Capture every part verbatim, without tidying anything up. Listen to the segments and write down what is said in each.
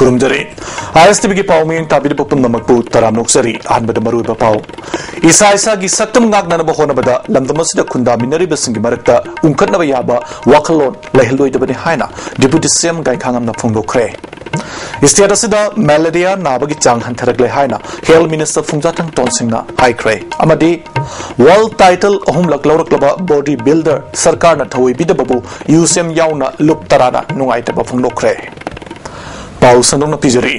ꯈꯨꯔꯨꯝꯖꯔꯤ꯫ ISTVꯒꯤ ꯄꯥꯎ ꯃꯤꯠꯌꯦꯡ ꯇꯥꯕꯤꯔꯤꯕ ꯄꯨꯝꯅꯃꯛꯄꯨ ꯇꯔꯥꯝꯅ ꯑꯣꯛꯆꯔꯤ꯫ ꯑꯍꯥꯟꯕꯗ ꯃꯔꯨꯑꯣꯏꯕ ꯄꯥꯎ꯫ ꯏꯁꯥ ꯏꯁꯥꯒꯤ ꯁꯛꯇꯝ ꯉꯥꯛꯅꯅꯕ ꯍꯣꯠꯅꯕꯗ ꯂꯝꯗꯝ ꯑꯁꯤꯗ ꯈꯨꯟꯗꯥꯃꯤꯟꯅꯔꯤꯕꯁꯤꯡꯒꯤ ꯃꯔꯛꯇ ꯎꯪꯈꯠꯅꯕ ꯌꯥꯕ ꯋꯥꯈꯜꯂꯣꯟ ꯂꯩꯍꯜꯂꯣꯏꯗꯕꯅꯤ ꯍꯥꯏꯅ Deputy CM ꯒꯥꯏꯈꯥꯉꯝꯅ ꯐꯣꯡꯗꯣꯛꯈ꯭ꯔꯦ꯫ State ꯑꯁꯤꯗ malaria ꯅꯥꯕꯒꯤ ꯆꯥꯡ ꯍꯟꯊꯔꯛꯂꯦ ꯍꯥꯏꯅ Health Minister ꯐꯨꯡꯖꯥꯊꯪ ꯇꯣꯟꯁꯤꯡꯅ ꯍꯥꯏꯈ꯭ꯔꯦ꯫ ꯑꯃꯗꯤ World title ꯑꯍꯨꯝꯂꯛ ꯂꯧꯔꯛꯂꯕ body builder ꯁꯔꯀꯥꯔꯅ ꯊꯑꯣꯏꯕꯤꯗꯕꯕꯨ ꯌꯨꯁꯦꯝ ꯌꯥꯎꯅ ꯂꯨꯞ ꯇꯔꯥꯅ ꯅꯨꯡꯉꯥꯏꯇꯕ ꯐꯣꯡꯗꯣꯛꯈ꯭ꯔꯦ꯫ ꯄꯥꯎ ꯁꯟꯗꯣꯛꯅ ꯄꯤꯖꯔꯤ꯫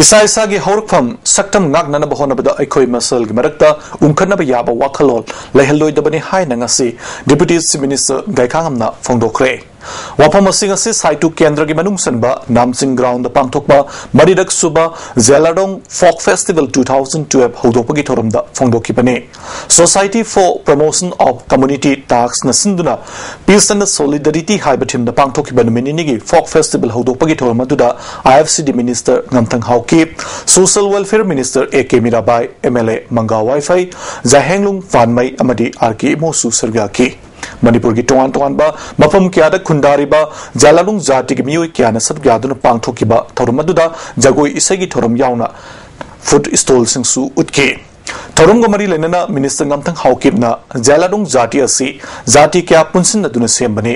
ꯏꯁꯥ ꯏꯁꯥꯒꯤ ꯍꯧꯔꯛꯐꯝ ꯁꯛꯇꯝ ꯉꯥꯛꯅꯅꯕ ꯍꯣꯠꯅꯕꯗ ꯑꯩꯈꯣꯏ ꯃꯁꯦꯜꯒꯤ ꯃꯔꯛꯇ ꯎꯪꯈꯠꯅꯕ ꯌꯥꯕ ꯋꯥꯈꯜꯂꯣꯟ ꯂꯩꯍꯜꯂꯣꯏꯗꯕꯅꯤ ꯍꯥꯏꯅ ꯉꯁꯤ Deputy Chief Minister ꯒꯥꯏꯈꯥꯉꯝꯅ ꯐꯣꯡꯗꯣꯛꯈ꯭ꯔꯦ꯫ ꯋꯥꯐꯝ ꯑꯁꯤ ꯉꯁꯤ ꯁꯥꯏꯇꯨ ꯀꯦꯟꯗ꯭ꯔꯒꯤ ꯃꯅꯨꯡ ꯆꯟꯕ ꯅꯥꯝꯆꯤꯡ ground ꯄꯥꯡꯊꯣꯛꯄ ꯃꯔꯤꯔꯛ ꯁꯨꯕ ꯖꯦꯂꯥꯗꯣꯡ Folk Festival two thousand twelve ꯍꯧꯗꯣꯛꯄꯒꯤ ꯊꯧꯔꯝꯗ ꯐꯣꯡꯗꯣꯛꯈꯤꯕꯅꯤ꯫ Society for Promotion of Community Taskꯅ ꯁꯤꯟꯗꯨꯅ Peace and Solidarity ꯍꯥꯏꯕ themeꯗ ꯄꯥꯡꯊꯣꯛꯈꯤꯕ ꯅꯨꯃꯤꯠ ꯅꯤꯅꯤꯒꯤ Folk Festival ꯍꯧꯗꯣꯛꯄꯒꯤ ꯊꯧꯔꯝ ꯑꯗꯨꯗ IFCD Minister ꯉꯝꯊꯪ Haokip, Social Welfare Minister A K Mirabai, MLA manga ꯋꯥꯏꯐꯩ, ꯖꯥꯍꯦꯡꯂꯨꯡ ꯄꯥꯟꯃꯩ ꯑꯃꯗꯤ R K ꯏꯃꯣꯁꯨ ꯁꯔꯨꯛ ꯌꯥꯈꯤ꯫ ꯃꯅꯤꯄꯨꯔꯒꯤ ꯇꯣꯉꯥꯟ ꯇꯣꯉꯥꯟꯕ ꯃꯐꯝ ꯀꯌꯥꯗ ꯈꯨꯟꯗꯥꯔꯤꯕ ꯖꯥꯂꯥꯂꯨꯡ ꯖꯥꯇꯤꯒꯤ ꯃꯤꯑꯣꯏ ꯀꯌꯥꯅ ꯁꯔꯨꯛ ꯌꯥꯗꯨꯅ ꯄꯥꯡꯊꯣꯛꯈꯤꯕ ꯊꯧꯔꯝ ꯑꯗꯨꯗ ꯖꯒꯣꯏ ꯏꯁꯩꯒꯤ ꯊꯧꯔꯝ ꯌꯥꯎꯅ food stallꯁꯤꯡꯁꯨ ꯎꯠꯈꯤ꯫ ꯊꯧꯔꯝꯒ ꯃꯔꯤ ꯂꯩꯅꯅ Minister ꯉꯝꯊꯪ ꯍꯥꯎꯀꯤꯞꯅ ꯖꯥꯂꯥꯂꯨꯡ ꯖꯥꯇꯤ ꯑꯁꯤ ꯖꯥꯇꯤ ꯀꯌꯥ ꯄꯨꯟꯁꯤꯟꯅꯗꯨꯅ ꯁꯦꯝꯕꯅꯤ꯫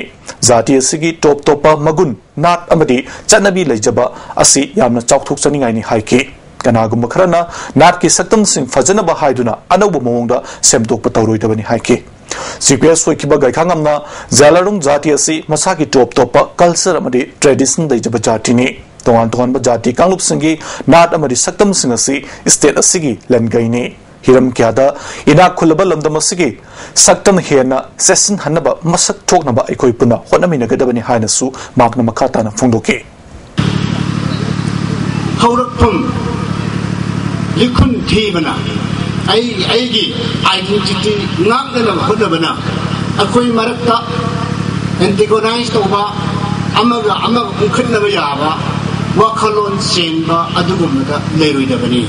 ꯖꯥꯇꯤ ꯑꯁꯤꯒꯤ ꯇꯣꯞ ꯇꯣꯞꯄ ꯃꯒꯨꯟ, ꯅꯥꯠ ꯑꯃꯗꯤ ꯆꯠꯅꯕꯤ ꯂꯩꯖꯕ ꯑꯁꯤ ꯌꯥꯝꯅ ꯆꯥꯎꯊꯣꯛꯆꯅꯤꯡꯉꯥꯏꯅꯤ ꯍꯥꯏꯈꯤ꯫ ꯀꯅꯥꯒꯨꯝꯕ ꯈꯔꯅ ꯅꯥꯠꯀꯤ ꯁꯛꯇꯝꯁꯤꯡ ꯐꯖꯅꯕ ꯍꯥꯏꯗꯨꯅ ꯑꯅꯧꯕ ꯃꯑꯣꯡꯗ ꯁꯦꯝꯗꯣꯛꯄ ꯇꯧꯔꯣꯏꯗꯕꯅꯤ ꯍꯥꯏꯈꯤ꯫ CPS ꯑꯣꯏꯈꯤꯕ ꯒꯥꯏꯈꯥꯉꯝꯅ ꯖꯥꯂꯥꯂꯨꯡ ꯖꯥꯇꯤ ꯑꯁꯤ ꯃꯁꯥꯒꯤ ꯇꯣꯞ ꯇꯣꯞꯄ culture ꯑꯃꯗꯤ tradition ꯂꯩꯖꯕ ꯖꯥꯇꯤꯅꯤ꯫ ꯇꯣꯉꯥꯟ ꯇꯣꯉꯥꯟꯕ ꯖꯥꯇꯤ ꯀꯥꯡꯂꯨꯞꯁꯤꯡꯒꯤ ꯅꯥꯠ ꯑꯃꯗꯤ ꯁꯛꯇꯝꯁꯤꯡ ꯑꯁꯤ state ꯑꯁꯤꯒꯤ ꯂꯟꯒꯩꯅꯤ꯫ ꯍꯤꯔꯝ ꯀꯌꯥꯗ ꯏꯅꯥꯛ ꯈꯨꯜꯂꯕ ꯂꯝꯗꯝ ꯑꯁꯤꯒꯤ ꯁꯛꯇꯝ ꯍꯦꯟꯅ ꯆꯦꯠꯁꯤꯟꯍꯟꯅꯕ ꯃꯁꯛ ꯊꯣꯛꯅꯕ ꯑꯩꯈꯣꯏ ꯄꯨꯟꯅ ꯍꯣꯠꯅꯃꯤꯟꯅꯒꯗꯕꯅꯤ ꯍꯥꯏꯅꯁꯨ ꯃꯍꯥꯛꯅ ꯃꯈꯥ ꯇꯥꯅ ꯐꯣꯡꯗꯣꯛꯈꯤ꯫ ꯍꯧꯔꯛꯐꯝ ꯂꯤꯈꯨꯟ ꯊꯤꯕꯅ ꯑꯩ, ꯑꯩꯒꯤ identity ꯉꯥꯛꯅꯅꯕ ꯍꯣꯠꯅꯕꯅ ꯑꯩꯈꯣꯏ ꯃꯔꯛꯇ antagonize ꯇꯧꯕ, ꯑꯃꯒ ꯑꯃꯒ ꯎꯪꯈꯠꯅꯕ ꯌꯥꯕ ꯋꯥꯈꯜꯂꯣꯟ ꯆꯦꯟꯕ ꯑꯗꯨꯒꯨꯝꯕꯗ ꯂꯩꯔꯣꯏꯗꯕꯅꯤ꯫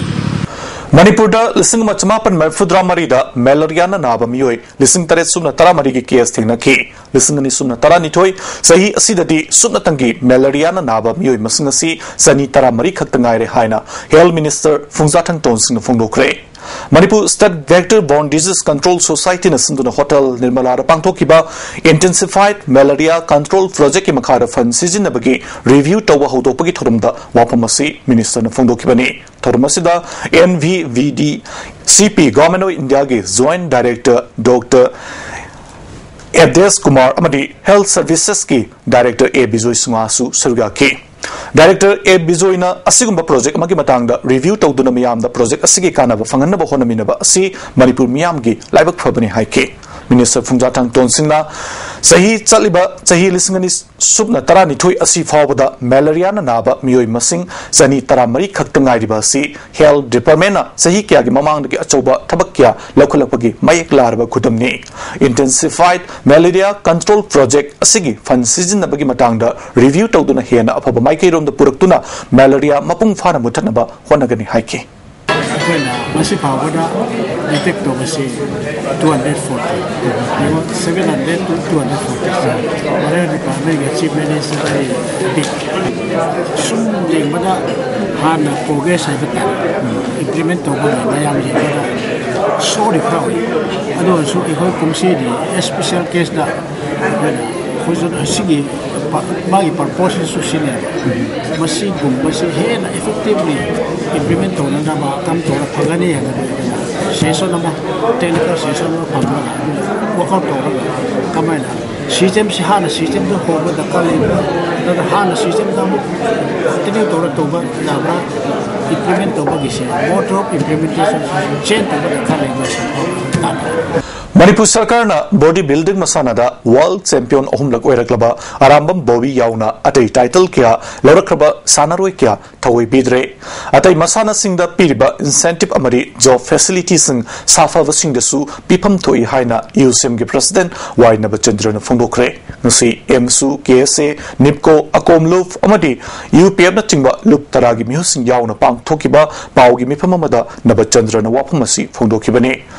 ꯃꯅꯤꯄꯨꯔꯗ ꯂꯤꯁꯤꯡ ꯑꯃ ꯆꯃꯥꯄꯟ ꯃꯔꯤꯐꯨꯇꯔꯥ ꯃꯔꯤꯗ ꯃꯦꯂꯔꯤꯌꯥꯅ ꯅꯥꯕ ꯃꯤꯑꯣꯏ ꯂꯤꯁꯤꯡ ꯇꯔꯦꯠ ꯁꯨꯞꯅ ꯇꯔꯥꯃꯔꯤꯒꯤ ꯀꯦꯁ ꯊꯦꯡꯅꯈꯤ꯫ ꯂꯤꯁꯤꯡ ꯑꯅꯤ ꯁꯨꯞꯅ ꯇꯔꯥꯅꯤꯊꯣꯏ ꯆꯍꯤ ꯑꯁꯤꯗꯗꯤ ꯁꯨꯞꯅꯇꯪꯒꯤ ꯃꯦꯂꯔꯤꯌꯥꯅ ꯅꯥꯕ ꯃꯤꯑꯣꯏ ꯃꯁꯤꯡ ꯑꯁꯤ ꯆꯅꯤ ꯇꯔꯥꯃꯔꯤ ꯈꯛꯇ ꯉꯥꯏꯔꯦ ꯍꯥꯏꯅ ꯍꯦꯜꯊ ꯃꯤꯅꯤꯁꯇꯔ ꯐꯨꯡꯖꯥꯊꯪ ꯇꯣꯟꯁꯤꯡꯅ ꯐꯣꯡꯗꯣꯛꯈ꯭ꯔꯦ꯫ Manipur state vector borne disease control ꯁꯣꯁꯥꯏꯇꯤꯅ ꯁꯤꯟꯗꯨꯅ ꯍꯣꯇꯦꯜ ꯅꯤꯔꯃꯂꯥꯗ ꯄꯥꯡꯊꯣꯛꯈꯤꯕ ꯏꯟꯇꯦꯟꯁꯤꯐꯥꯏꯗ ꯃꯦꯂꯔꯤꯌꯥ ꯀꯟꯇ꯭ꯔꯣꯜ ꯄ꯭ꯔꯣꯖꯦꯛꯀꯤ ꯃꯈꯥꯗ ꯐꯟ ꯁꯤꯖꯤꯟꯅꯕꯒꯤ ꯔꯤꯚ꯭ꯌꯨ ꯇꯧꯕ ꯍꯧꯗꯣꯛꯄꯒꯤ ꯊꯧꯔꯝꯗ ꯋꯥꯐꯝ ꯑꯁꯤ ꯃꯤꯅꯤꯁꯇꯔꯅ ꯐꯣꯡꯗꯣꯛꯈꯤꯕꯅꯤ꯫ ꯊꯧꯔꯝ ꯑꯁꯤꯗ and V V D C P, Government of Indiaꯒꯤ joint director doctor Adesh Kumar ꯑꯃꯗꯤ ꯍꯦꯜꯊ ꯁꯔꯚꯤꯁꯦꯁꯀꯤ ꯗꯥꯏꯔꯦꯛꯇꯔ ꯑꯦ ꯕꯤꯖꯣꯏ ꯁꯤꯡꯍꯁꯨ ꯁꯔꯨꯛ ꯌꯥꯈꯤ꯫ ꯗꯥꯏꯔꯦꯛꯇꯔ ꯑꯦ ꯕꯤꯖꯣꯏꯅ ꯑꯁꯤꯒꯨꯝꯕ ꯄ꯭ꯔꯣꯖꯦꯛ ꯑꯃꯒꯤ ꯃꯇꯥꯡꯗ ꯔꯤꯚ꯭ꯌꯨ ꯇꯧꯗꯨꯅ ꯃꯤꯌꯥꯝꯗ ꯄ꯭ꯔꯣꯖꯦꯛ ꯑꯁꯤꯒꯤ ꯀꯥꯟꯅꯕ ꯐꯪꯍꯟꯅꯕ ꯍꯣꯠꯅꯃꯤꯟꯅꯕ ꯑꯁꯤ ꯃꯅꯤꯄꯨꯔ ꯃꯤꯌꯥꯝꯒꯤ ꯂꯥꯏꯕꯛ ꯐꯕꯅꯤ ꯍꯥꯏꯈꯤ꯫ ꯃꯤꯅꯤꯁꯇꯔ ꯐꯨꯡꯖꯥꯊꯥꯡ ꯇꯣꯟꯁꯤꯡꯅ ꯆꯍꯤ ꯆꯠꯂꯤꯕ ꯆꯍꯤ ꯂꯤꯁꯤꯡ ꯑꯅꯤ ꯁꯨꯞꯅ ꯇꯔꯥꯅꯤꯊꯣꯏ ꯑꯁꯤ ꯐꯥꯎꯕꯗ ꯃꯦꯂꯔꯤꯌꯥꯅ ꯅꯥꯕ ꯃꯤꯑꯣꯏ ꯃꯁꯤꯡ ꯆꯅꯤ ꯇꯔꯥꯃꯔꯤ ꯈꯛꯇ ꯉꯥꯏꯔꯤꯕ ꯑꯁꯤ ꯍꯦꯜꯊ ꯗꯤꯄꯥꯔꯠꯃꯦꯟꯅ ꯆꯍꯤ ꯀꯌꯥꯒꯤ ꯃꯃꯥꯡꯗꯒꯤ ꯑꯆꯧꯕ ꯊꯕꯛ ꯀꯌꯥ ꯂꯧꯈꯠꯂꯛꯄꯒꯤ ꯃꯌꯦꯛ ꯂꯥꯔꯕ ꯈꯨꯗꯝꯅꯤ꯫ ꯏꯟꯇꯦꯟꯁꯤꯐꯥꯏꯗ ꯃꯦꯂꯔꯤꯌꯥ ꯀꯟꯇ꯭ꯔꯣꯜ ꯄ꯭ꯔꯣꯖꯦꯛ ꯑꯁꯤꯒꯤ ꯐꯟ ꯁꯤꯖꯤꯟꯅꯕꯒꯤ ꯃꯇꯥꯡꯗ ꯔꯤꯚ꯭ꯌꯨ ꯇꯧꯗꯨꯅ ꯍꯦꯟꯅ ꯑꯐꯕ ꯃꯥꯏꯀꯩꯔꯣꯝꯗ ꯄꯨꯔꯛꯇꯨꯅ ꯃꯦꯂꯔꯤꯌꯥ ꯃꯄꯨꯡ ꯐꯥꯅ ꯃꯨꯠꯊꯠꯅꯕ ꯍꯣꯠꯅꯒꯅꯤ ꯍꯥꯏꯈꯤ꯫ ꯑꯩꯈꯣꯏꯅ ꯉꯁꯤ ꯐꯥꯎꯕꯗ ꯗꯤꯇꯦꯛ ꯇꯧꯕꯁꯤ two hundred forty, ꯌꯦꯡꯉꯣ, seven hundred to two hundred forty꯫ ꯃꯔꯦꯜ ꯗꯤꯄꯥꯔꯠꯃꯦꯟꯒ ꯆꯤꯐ ꯃꯤꯅꯤꯁꯇꯔ ꯑꯩ ꯁꯨꯝ ꯌꯦꯡꯕꯗ ꯍꯥꯟꯅ ꯄ꯭ꯔꯣꯒ꯭ꯔꯦꯁ ꯍꯥꯏꯕ ꯇꯥꯔꯦ, ꯏꯝꯄ꯭ꯂꯤꯃꯦꯟ ꯇꯧꯕꯗ ꯃꯌꯥꯝ ꯌꯦꯡꯕꯗ ꯁꯣꯗꯤ ꯈꯔ ꯑꯣꯏ꯫ ꯑꯗꯨ ꯑꯣꯏꯔꯁꯨ ꯑꯩꯈꯣꯏ ꯀꯨꯝꯁꯤꯗꯤ ꯏꯁꯄꯤꯁꯦꯜ ꯀꯦꯁꯇ ꯑꯩꯈꯣꯏꯅ ꯍꯧꯖꯤꯛ ꯑꯁꯤꯒꯤ ꯄ-, ꯃꯥꯒꯤ ꯄꯔꯄꯣꯁꯁꯤꯁꯨ ꯁꯤꯅꯦꯕ꯫ ꯃꯁꯤꯒꯨꯝꯕꯁꯤ ꯍꯦꯟꯅ ꯏꯐꯦꯛꯇꯤꯚꯂꯤ ꯏꯝꯄ꯭ꯂꯤꯃꯦꯟ ꯇꯧꯅꯅꯕ ꯀꯔꯝ ꯇꯧꯔ ꯐꯒꯅꯤ ꯍꯥꯏꯕꯗꯨ ꯑꯩꯈꯣꯏꯅ ꯁꯦꯁꯟ ꯑꯃ, ꯇꯦꯛꯅꯤꯀꯦꯜ ꯁꯦꯁꯟ ꯑꯃ ꯐꯪꯂꯒ ꯑꯗꯨ ꯋꯥꯛꯑꯥꯎꯠ ꯇꯧꯔꯒ ꯀꯃꯥꯏꯅ ꯁꯤꯁꯇꯦꯝꯁꯤ ꯍꯥꯟꯅ ꯁꯤꯁꯇꯦꯝꯗ ꯍꯣꯡꯕ ꯗꯔꯀꯥꯔ ꯂꯩꯕ꯭ꯔꯥ, ꯅꯠꯇ꯭ꯔꯒ ꯍꯥꯟꯅ ꯁꯤꯁꯇꯦꯝꯗ ꯑꯃꯨꯛ ꯀꯟꯇꯤꯅ꯭ꯌꯨ ꯇꯧꯔ ꯇꯧꯕ ꯌꯥꯕ꯭ꯔꯥ, ꯏꯝꯄ꯭ꯂꯤꯃꯦꯟ ꯇꯧꯕꯒꯤꯁꯦ, ꯃꯣꯗ ꯑꯣꯐ ꯏꯝꯄ꯭ꯂꯤꯃꯦꯟꯇꯦꯁꯟ ꯆꯦꯟꯖ ꯇꯧꯕ ꯗꯔꯀꯥꯔ ꯂꯩꯕ꯭ꯔꯥ ꯁꯤ ꯇꯥꯟꯅ ꯃꯅꯤꯄꯨꯔ ꯁꯔꯀꯥꯔꯅ ꯕꯣꯗꯤ ꯕꯤꯜꯗꯤꯡ ꯃꯁꯥꯟꯅꯗ ꯋꯥꯔꯜꯗ ꯆꯦꯝꯄꯤꯌꯟ ꯑꯍꯨꯝꯂꯛ ꯑꯣꯏꯔꯛꯂꯕ ꯑꯔꯥꯝꯕꯝ ꯕꯣꯕꯤ ꯌꯥꯎꯅ ꯑꯇꯩ ꯇꯥꯏꯇꯜ ꯀꯌꯥ ꯂꯧꯔꯛꯈ꯭ꯔꯕ ꯁꯥꯟꯅꯔꯣꯏ ꯀꯌꯥ ꯊꯑꯣꯏ ꯄꯤꯗ꯭ꯔꯦ꯫ ꯑꯇꯩ ꯃꯁꯥꯟꯅꯁꯤꯡꯗ ꯄꯤꯔꯤꯕ ꯏꯟꯁꯦꯟꯇꯤꯚ ꯑꯃꯗꯤ ꯖꯣꯕ ꯐꯦꯁꯤꯂꯤꯇꯤꯁꯤꯡ ꯁꯥꯐꯕꯁꯤꯡꯗꯁꯨ ꯄꯤꯐꯝ ꯊꯣꯛꯏ ꯍꯥꯏꯅ ꯌꯨꯁꯦꯝꯒꯤ ꯄ꯭ꯔꯁꯤꯗꯦꯟꯠ ꯋꯥꯏ ꯅꯕꯆꯟꯗ꯭ꯔꯅ ꯐꯣꯡꯗꯣꯛꯈ꯭ꯔꯦ꯫ ꯉꯁꯤ ꯑꯦꯝꯁꯨ, ꯀꯦ ꯑꯦꯁ ꯑꯦ, ꯅꯤꯞꯀꯣ, ꯑꯀꯣꯝ ꯂꯨꯞ ꯑꯃꯗꯤ ꯌꯨ ꯄꯤ ꯑꯦꯐꯅꯆꯤꯡꯕ ꯂꯨꯞ ꯇꯔꯥꯒꯤ ꯃꯤꯍꯨꯠꯁꯤꯡ ꯌꯥꯎꯅ ꯄꯥꯡꯊꯣꯛꯈꯤꯕ ꯄꯥꯎꯒꯤ ꯃꯤꯐꯝ ꯑꯃꯗ ꯅꯕꯆꯟꯗ꯭ꯔꯅ ꯋꯥꯐꯝ ꯑꯁꯤ ꯐꯣꯡꯗꯣꯛꯈꯤꯕꯅꯤ꯫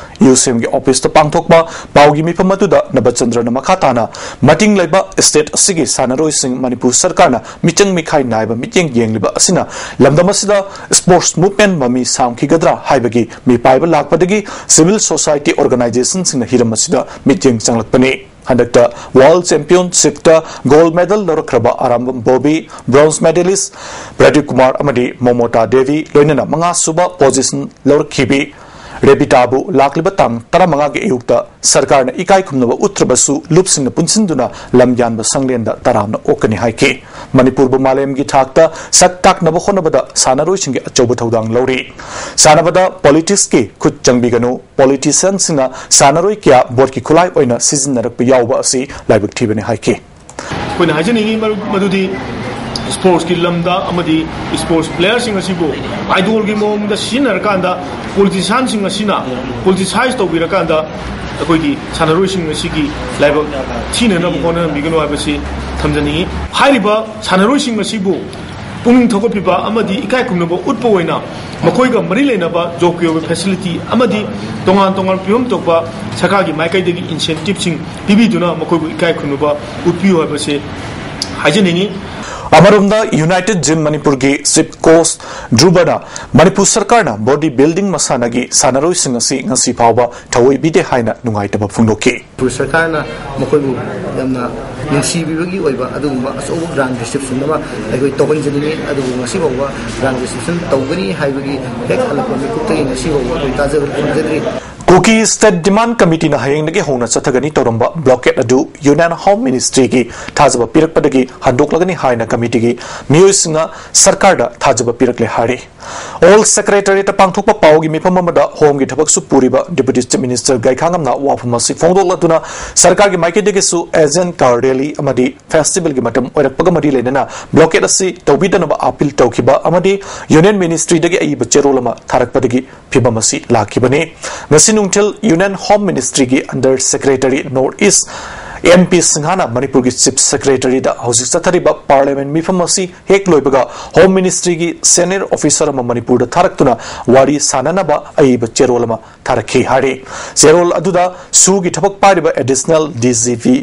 ꯌꯨꯁꯦꯝꯒꯤ ꯑꯣꯐꯤꯁꯇ ꯄꯥꯡꯊꯣꯛꯄ ꯄꯥꯎꯒꯤ ꯃꯤꯐꯝ ꯑꯗꯨꯗ ꯅꯕꯆꯟꯗ꯭ꯔꯅ ꯃꯈꯥ ꯇꯥꯅ ꯃꯇꯤꯡ ꯂꯩꯕ ꯁ꯭ꯇꯦꯠ ꯑꯁꯤꯒꯤ ꯁꯥꯟꯅꯔꯣꯏꯁꯤꯡ ꯃꯅꯤꯄꯨꯔ ꯁꯔꯀꯥꯔꯅ ꯃꯤꯆꯪ ꯃꯤꯈꯥꯏ ꯅꯥꯏꯕ ꯃꯤꯠꯌꯦꯡ ꯌꯦꯡꯂꯤꯕ ꯑꯁꯤꯅ ꯂꯝꯗꯝ ꯑꯁꯤꯗ ꯁ꯭ꯄꯣꯔꯠꯁ ꯃꯨꯚꯃꯦꯟꯠ ꯃꯃꯤ ꯁꯥꯝꯈꯤꯒꯗ꯭ꯔꯥ ꯍꯥꯏꯕꯒꯤ ꯃꯤꯄꯥꯏꯕ ꯂꯥꯛꯄꯗꯒꯤ ꯁꯤꯚꯤꯜ ꯁꯣꯁꯥꯏꯇꯤ ꯑꯣꯔꯒꯅꯥꯏꯖꯦꯁꯟꯁꯤꯡꯅ ꯍꯤꯔꯝ ꯑꯁꯤꯗ ꯃꯤꯠꯌꯦꯡ ꯆꯪꯂꯛꯄꯅꯤ꯫ ꯍꯟꯗꯛꯇ ꯋꯥꯔꯜꯗ ꯆꯦꯝꯄꯤꯌꯟꯁꯤꯞꯇ ꯒꯣꯜꯗ ꯃꯦꯗꯜ ꯂꯧꯔꯛꯈ꯭ꯔꯕ Arambam Bobby, bronze medalist Pradeep Kumar ꯑꯃꯗꯤ ꯃꯣꯃꯣꯇꯥ ꯗꯦꯕꯤ ꯂꯣꯏꯅꯅ ꯃꯉꯥꯁꯨꯕ ꯄꯣꯖꯤꯁꯟ ꯂꯧꯔꯛꯈꯤꯕꯤ ꯔꯦꯕꯤꯇꯥꯕꯨ ꯂꯥꯛꯂꯤꯕ ꯇꯥꯡ ꯇꯔꯥꯃꯉꯥꯒꯤ ꯑꯌꯨꯛꯇ ꯁꯔꯀꯥꯔꯅ ꯏꯀꯥꯏ ꯈꯨꯝꯅꯕ ꯎꯠꯇ꯭ꯔꯕꯁꯨ ꯂꯨꯞꯁꯤꯡꯅ ꯄꯨꯟꯁꯤꯟꯗꯨꯅ ꯂꯝ ꯌꯥꯟꯕ ꯁꯪꯂꯦꯟꯗ ꯇꯔꯥꯝꯅ ꯑꯣꯛꯀꯅꯤ ꯍꯥꯏꯈꯤ꯫ ꯃꯅꯤꯄꯨꯔꯕꯨ ꯃꯥꯂꯦꯝꯒꯤ ꯊꯥꯛꯇ ꯁꯛ ꯇꯥꯛꯅꯕ ꯍꯣꯠꯅꯕꯗ ꯁꯥꯟꯅꯔꯣꯏꯁꯤꯡꯒꯤ ꯑꯆꯧꯕ ꯊꯧꯗꯥꯡ ꯂꯧꯔꯤ꯫ ꯁꯥꯟꯅꯕꯗ ꯄꯣꯂꯤꯇꯤꯛꯁꯀꯤ ꯈꯨꯠ ꯆꯪꯕꯤꯒꯅꯨ, ꯄꯣꯂꯤꯇꯤꯁꯤꯌꯟꯁꯤꯡꯅ ꯁꯥꯟꯅꯔꯣꯏ ꯀꯌꯥ ꯚꯣꯠꯀꯤ ꯈꯨꯠꯂꯥꯏ ꯑꯣꯏꯅ ꯁꯤꯖꯤꯟꯅꯔꯛꯄ ꯌꯥꯎꯕ ꯑꯁꯤ ꯂꯥꯏꯕꯛ ꯊꯤꯕꯅꯤ ꯍꯥꯏꯈꯤ꯫ ꯑꯩꯈꯣꯏꯅ ꯍꯥꯏꯖꯅꯤꯡꯉꯤ ꯃꯔꯨꯞ ꯃꯗꯨꯗꯤ ꯁ꯭ꯄꯣꯔꯠꯁꯀꯤ ꯂꯝꯗ ꯑꯃꯗꯤ ꯁ꯭ꯄꯣꯔꯠꯁ ꯄ꯭ꯂꯦꯌꯔꯁꯤꯡ ꯑꯁꯤꯕꯨ ꯑꯥꯏꯗꯣꯜꯒꯤ ꯃꯑꯣꯡꯗ ꯁꯤꯖꯤꯟꯅꯔꯀꯥꯟꯗ ꯄꯣꯂꯤꯇꯤꯁꯤꯌꯟꯁꯤꯡ ꯑꯁꯤꯅ ꯄꯣꯂꯤꯇꯤꯁꯥꯏꯁ ꯇꯧꯕꯤꯔꯀꯥꯟꯗ ꯑꯩꯈꯣꯏꯒꯤ ꯁꯥꯟꯅꯔꯣꯏꯁꯤꯡ ꯑꯁꯤꯒꯤ ꯂꯥꯏꯕꯛ ꯊꯤꯅꯅꯕ ꯍꯣꯠꯅꯕꯤꯒꯅꯨ ꯍꯥꯏꯕꯁꯤ ꯊꯝꯖꯅꯤꯡꯉꯤ꯫ ꯍꯥꯏꯔꯤꯕ ꯁꯥꯟꯅꯔꯣꯏꯁꯤꯡ ꯑꯁꯤꯕꯨ ꯄꯨꯛꯅꯤꯡ ꯊꯧꯒꯠꯄꯤꯕ ꯑꯃꯗꯤ ꯏꯀꯥꯏ ꯈꯨꯝꯅꯕ ꯎꯠꯄ ꯑꯣꯏꯅ ꯃꯈꯣꯏꯒ ꯃꯔꯤ ꯂꯩꯅꯕ ꯖꯣꯕꯀꯤ ꯑꯣꯏꯕ ꯐꯦꯁꯤꯂꯤꯇꯤ ꯑꯃꯗꯤ ꯇꯣꯉꯥꯟ ꯇꯣꯉꯥꯟꯕ ꯄꯤꯐꯝ ꯊꯣꯛꯄ ꯁꯔꯀꯥꯔꯒꯤ ꯃꯥꯏꯀꯩꯗꯒꯤ ꯏꯟꯁꯦꯟꯇꯤꯞꯁꯤꯡ ꯄꯤꯕꯤꯗꯨꯅ ꯃꯈꯣꯏꯕꯨ ꯏꯀꯥꯏ ꯈꯨꯝꯅꯕ ꯎꯠꯄꯤꯌꯨ ꯍꯥꯏꯕꯁꯤ ꯍꯥꯏꯖꯅꯤꯡꯉꯤ꯫ ꯑꯃꯔꯣꯝꯗ ꯌꯨꯅꯥꯏꯇꯦꯗ ꯖꯤꯝ ꯃꯅꯤꯄꯨꯔꯒꯤ ꯆꯤꯐ ꯀꯣꯆ ꯙ꯭ꯔꯨꯕꯅ ꯃꯅꯤꯄꯨꯔ ꯁꯔꯀꯥꯔꯅ ꯕꯣꯗꯤ ꯕꯤꯜꯗꯤꯡ ꯃꯁꯥꯟꯅꯒꯤ ꯁꯥꯟꯅꯔꯣꯏꯁꯤꯡ ꯑꯁꯤ ꯉꯁꯤ ꯐꯥꯎꯕ ꯊꯑꯣꯏꯕꯤꯗꯦ ꯍꯥꯏꯅ ꯅꯨꯡꯉꯥꯏꯇꯕ ꯐꯣꯡꯗꯣꯛꯈꯤ꯫ ꯃꯅꯤꯄꯨꯔ ꯁꯔꯀꯥꯔꯅ ꯃꯈꯣꯏꯕꯨ ꯌꯥꯝꯅ ꯅꯨꯡꯁꯤꯕꯤꯕꯒꯤ ꯑꯣꯏꯕ ꯑꯗꯨꯒꯨꯝꯕ ꯑꯆꯧꯕ ꯒ꯭ꯔꯥꯟ ꯔꯤꯁꯦꯞꯁꯟ ꯑꯃ ꯑꯩꯈꯣꯏ ꯇꯧꯍꯟꯖꯅꯤꯡꯉꯤ꯫ ꯑꯗꯨꯕꯨ ꯉꯁꯤ ꯐꯥꯎꯕ ꯒ꯭ꯔꯥꯟ ꯔꯤꯁꯦꯞꯁꯟ ꯇꯧꯒꯅꯤ ꯍꯥꯏꯕꯒꯤ ꯍꯦꯛ ꯍꯜꯂꯛꯄ ꯃꯤꯀꯨꯞꯇꯒꯤ ꯉꯁꯤ ꯐꯥꯎꯕ ꯑꯩꯈꯣꯏ ꯇꯥꯖꯕ ꯐꯪꯖꯗ꯭ꯔꯤ꯫ ꯀꯨꯀꯤ ꯁ꯭ꯇꯦꯠ ꯗꯤꯃꯥꯟꯗ ꯀꯃꯤꯇꯤꯅ ꯍꯌꯦꯡꯗꯒꯤ ꯍꯧꯅ ꯆꯠꯊꯒꯅꯤ ꯇꯧꯔꯝꯕ ꯕ꯭ꯂꯣꯀꯦꯗ ꯑꯗꯨ ꯌꯨꯅꯤꯌꯟ ꯍꯣꯝ ꯃꯤꯅꯤꯁꯇ꯭ꯔꯤꯒꯤ ꯊꯥꯖꯕ ꯄꯤꯔꯛꯄꯗꯒꯤ ꯍꯟꯗꯣꯛꯂꯒꯅꯤ ꯍꯥꯏꯅ ꯀꯃꯤꯇꯤꯒꯤ ꯃꯤꯑꯣꯏꯁꯤꯡꯅ ꯁꯔꯀꯥꯔꯗ ꯊꯥꯖꯕ ꯄꯤꯔꯛꯂꯦ ꯍꯥꯏꯔꯤ꯫ ꯑꯣꯜ ꯁꯦꯀ꯭ꯔꯦꯇꯔꯤꯌꯦꯠꯇ ꯄꯥꯡꯊꯣꯛꯄ ꯄꯥꯎꯒꯤ ꯃꯤꯐꯝ ꯑꯃꯗ ꯍꯣꯝꯒꯤ ꯊꯕꯛꯁꯨ ꯄꯨꯔꯤꯕ ꯗꯤꯄꯨꯇꯤ ꯆꯤꯐ ꯃꯤꯅꯤꯁꯇꯔ ꯒꯥꯏꯈꯥꯉꯝꯅ ꯋꯥꯐꯝ ꯑꯁꯤ ꯐꯣꯡꯗꯣꯛꯂꯗꯨꯅ ꯁꯔꯀꯥꯔꯒꯤ ꯃꯥꯏꯀꯩꯗꯒꯤꯁꯨ ꯑꯦꯖꯦꯟ ꯀꯥꯔ ꯔꯦꯂꯤ ꯑꯃꯗꯤ ꯐꯦꯁꯇꯤꯚꯦꯜꯒꯤ ꯃꯇꯝ ꯑꯣꯏꯔꯛꯄꯒ ꯃꯔꯤ ꯂꯩꯅꯅ ꯕ꯭ꯂꯣꯀꯦꯠ ꯑꯁꯤ ꯇꯧꯕꯤꯗꯅꯕ ꯑꯥꯄꯤꯜ ꯇꯧꯈꯤꯕ ꯑꯃꯗꯤ ꯌꯨꯅꯤꯌꯟ ꯃꯤꯅꯤꯁꯇ꯭ꯔꯤꯗꯒꯤ ꯑꯏꯕ ꯆꯦꯔꯣꯜ ꯑꯃ ꯊꯥꯔꯛꯄꯗꯒꯤ ꯐꯤꯕꯝ ꯑꯁꯤ ꯂꯥꯛꯈꯤꯕꯅꯤ꯫ ꯉꯁꯤ ꯅꯨꯡꯊꯤꯜ ꯌꯨꯅꯤꯌꯟ ꯍꯣꯝ ꯃꯤꯅꯤꯁꯇ꯭ꯔꯤꯒꯤ under secretary north east M P ꯁꯤꯡꯍꯥꯅ ꯃꯅꯤꯄꯨꯔꯒꯤ ꯆꯤꯐ ꯁꯦꯀ꯭ꯔꯦꯇꯔꯤꯗ ꯍꯧꯖꯤꯛ ꯆꯠꯊꯔꯤꯕ ꯄꯥꯔꯂꯤꯌꯥꯃꯦꯟ ꯃꯤꯐꯝ ꯑꯁꯤ ꯍꯦꯛ ꯂꯣꯏꯕꯒ ꯍꯣꯝ ꯃꯤꯅꯤꯁꯇ꯭ꯔꯤꯒꯤ ꯁꯦꯅꯤꯌꯔ ꯑꯣꯐꯤꯁꯔ ꯑꯃ ꯃꯅꯤꯄꯨꯔꯗ ꯊꯥꯔꯛꯇꯨꯅ ꯋꯥꯔꯤ ꯁꯥꯅꯅꯕ ꯑꯏꯕ ꯆꯦꯔꯣꯜ ꯑꯃ ꯊꯥꯔꯛꯈꯤ ꯍꯥꯏꯔꯤ꯫ ꯆꯦꯔꯣꯜ ꯑꯗꯨꯗ ꯁꯨꯒꯤ ꯊꯕꯛ ꯄꯥꯏꯔꯤꯕ ꯑꯦꯗꯤꯁꯅꯦꯜ ꯗꯤ ꯖꯤ ꯄꯤ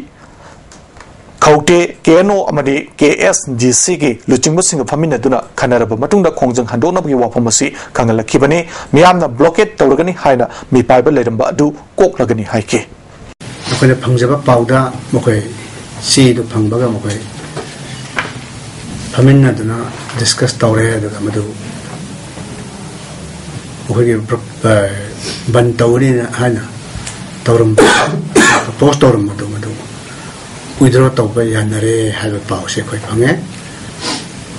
ꯈꯧꯇꯦ, ꯀꯦ ꯑꯦꯟ ꯑꯣ ꯑꯃꯗꯤ ꯀꯦ ꯑꯦꯁ ꯗꯤ ꯁꯤꯒꯤ ꯂꯨꯆꯤꯡꯕꯁꯤꯡꯒ ꯐꯝꯃꯤꯟꯅꯗꯨꯅ ꯈꯟꯅꯔꯕ ꯃꯇꯨꯡꯗ ꯈꯣꯡꯖꯪ ꯍꯟꯗꯣꯛꯅꯕꯒꯤ ꯋꯥꯐꯝ ꯑꯁꯤ ꯈꯪꯍꯜꯂꯛꯈꯤꯕꯅꯤ꯫ ꯃꯤꯌꯥꯝꯅ ꯕ꯭ꯂꯣꯀꯦꯠ ꯇꯧꯔꯒꯅꯤ ꯍꯥꯏꯅ ꯃꯤꯄꯥꯏꯕ ꯂꯩꯔꯝꯕ ꯑꯗꯨ ꯀꯣꯛꯂꯒꯅꯤ ꯍꯥꯏꯈꯤ꯫ ꯑꯩꯈꯣꯏꯅ ꯐꯪꯖꯕ ꯄꯥꯎꯗ ꯃꯈꯣꯏ ꯆꯦꯗꯨ ꯐꯪꯕꯒ ꯃꯈꯣꯏ ꯐꯝꯃꯤꯟꯅꯗꯨꯅ ꯗꯤꯁꯀꯁ ꯇꯧꯔꯦ꯫ ꯑꯗꯨꯒ ꯃꯗꯨ ꯑꯩꯈꯣꯏꯒꯤ ꯕꯟ ꯇꯧꯒꯅꯤꯅ ꯍꯥꯏꯅ ꯇꯧꯔꯝꯕ, ꯄ꯭ꯔꯄꯣꯁ ꯇꯧꯔꯝꯕꯗꯨ ꯃꯗꯨ ꯋꯤꯗ꯭ꯔꯣ ꯇꯧꯕ ꯌꯥꯅꯔꯦ ꯍꯥꯏꯕ ꯄꯥꯎꯁꯦ ꯑꯩꯈꯣꯏ ꯐꯪꯉꯦ꯫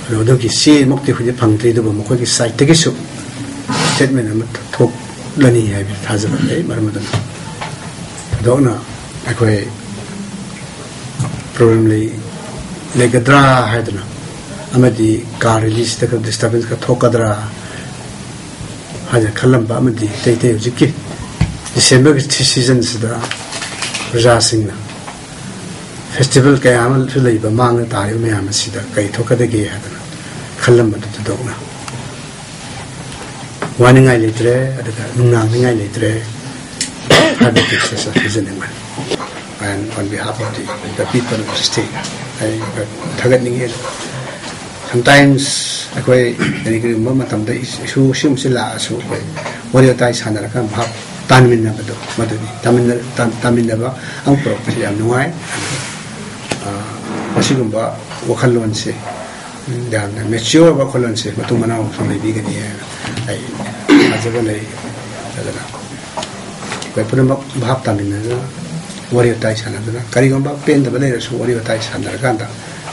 ꯑꯗꯣ ꯑꯗꯨꯒꯤ ꯆꯦꯃꯛꯇꯤ ꯍꯧꯖꯤꯛ ꯐꯪꯗ꯭ꯔꯤ, ꯑꯗꯨꯕꯨ ꯃꯈꯣꯏꯒꯤ ꯁꯥꯏꯠꯇꯒꯤꯁꯨ ꯁ꯭ꯇꯦꯠꯃꯦꯟ ꯑꯃ ꯊꯣꯛꯂꯅꯤ ꯍꯥꯏꯕ ꯊꯥꯖꯕ ꯂꯩ꯫ ꯃꯔꯝ ꯑꯗꯨꯅ ꯊꯣꯏꯗꯣꯛꯅ ꯑꯩꯈꯣꯏ ꯄ꯭ꯔꯣꯕ꯭ꯂꯦꯝ ꯂꯩ, ꯂꯩꯒꯗ꯭ꯔꯥ ꯍꯥꯏꯗꯅ ꯑꯃꯗꯤ ꯀꯥꯔ ꯔꯦꯂꯤꯁꯤꯗ ꯈꯔ ꯗꯤꯁꯇꯔꯕꯦꯟꯁ ꯈꯔ ꯊꯣꯛꯀꯗ꯭ꯔꯥ ꯍꯥꯏꯅ ꯈꯜꯂꯝꯕ ꯑꯃꯗꯤ ꯑꯇꯩ ꯑꯇꯩ ꯍꯧꯖꯤꯛꯀꯤ ꯗꯤꯁꯦꯝꯕꯔꯒꯤ ꯁꯤꯖꯟꯁꯤꯗ ꯄ꯭ꯔꯖꯥꯁꯤꯡꯅ ꯐꯦꯁꯇꯤꯚꯦꯜ ꯀꯌꯥ ꯑꯃꯁꯨ ꯂꯩꯕ ꯃꯥꯡꯗ ꯇꯥꯔꯤꯕ ꯃꯌꯥꯝ ꯑꯁꯤꯗ ꯀꯔꯤ ꯊꯣꯛꯀꯗꯒꯦ ꯍꯥꯏꯗꯅ ꯈꯜꯂꯝꯕꯗꯨ ꯊꯣꯏꯗꯣꯛꯅ ꯋꯥꯅꯤꯡꯉꯥꯏ ꯂꯩꯇ꯭ꯔꯦ, ꯑꯗꯨꯒ ꯅꯨꯡꯅꯥꯡꯅꯤꯡꯉꯥꯏ ꯂꯩꯇ꯭ꯔꯦ ꯍꯥꯏꯕꯒꯤ message ꯄꯤꯖꯅꯤꯡꯕꯅꯤ꯫ And on behalf of the, the people of the state, ꯑꯩ ꯊꯥꯒꯠꯅꯤꯡꯉꯤ꯫ Sometimes ꯑꯩꯈꯣꯏ ꯀꯔꯤꯒꯨꯝꯕ ꯃꯇꯝꯗ ꯏꯁꯨ ꯁꯤꯒꯨꯝꯕꯁꯤ ꯂꯥꯛꯑꯁꯨ ꯑꯩꯈꯣꯏ ꯋꯥꯔꯤ ꯋꯥꯇꯥꯏ ꯁꯥꯟꯅꯔꯒ ꯚꯥꯞ ꯇꯥꯃꯤꯟꯅꯕꯗꯣ, ꯃꯗꯨꯅꯤ꯫ ꯇꯥꯃꯤꯟꯅ-, ꯇꯥ-, ꯇꯥꯃꯤꯟꯅꯕ ꯑꯃ ꯄꯨꯔꯛꯄꯁꯤ ꯌꯥꯝ ꯅꯨꯡꯉꯥꯏ꯫ ꯑ, ꯃꯁꯤꯒꯨꯝꯕ ꯋꯥꯈꯜꯂꯣꯟꯁꯦ, ꯌꯥꯝꯅ ꯃꯦꯆꯤꯌꯣꯔ ꯑꯣꯏꯕ ꯋꯥꯈꯜꯂꯣꯟꯁꯦ ꯃꯇꯨꯡ ꯃꯅꯥꯎꯁꯨ ꯂꯩꯕꯤꯒꯅꯤ ꯍꯥꯏꯅ ꯑꯩ ꯊꯥꯖꯕ ꯂꯩ꯫ ꯑꯗꯨꯅ ꯑꯩꯈꯣꯏ ꯄꯨꯝꯅꯃꯛ ꯚꯥꯞ ꯇꯥꯃꯤꯟꯅꯗꯨꯅ, ꯋꯥꯔꯤ ꯋꯥꯇꯥꯏ ꯁꯥꯟꯅꯗꯨꯅ, ꯀꯔꯤꯒꯨꯝꯕ ꯄꯦꯟꯗꯕ ꯂꯩꯔꯁꯨ ꯋꯥꯔꯤ ꯋꯥꯇꯥꯏ ꯁꯥꯟꯅꯔꯀꯥꯟꯗ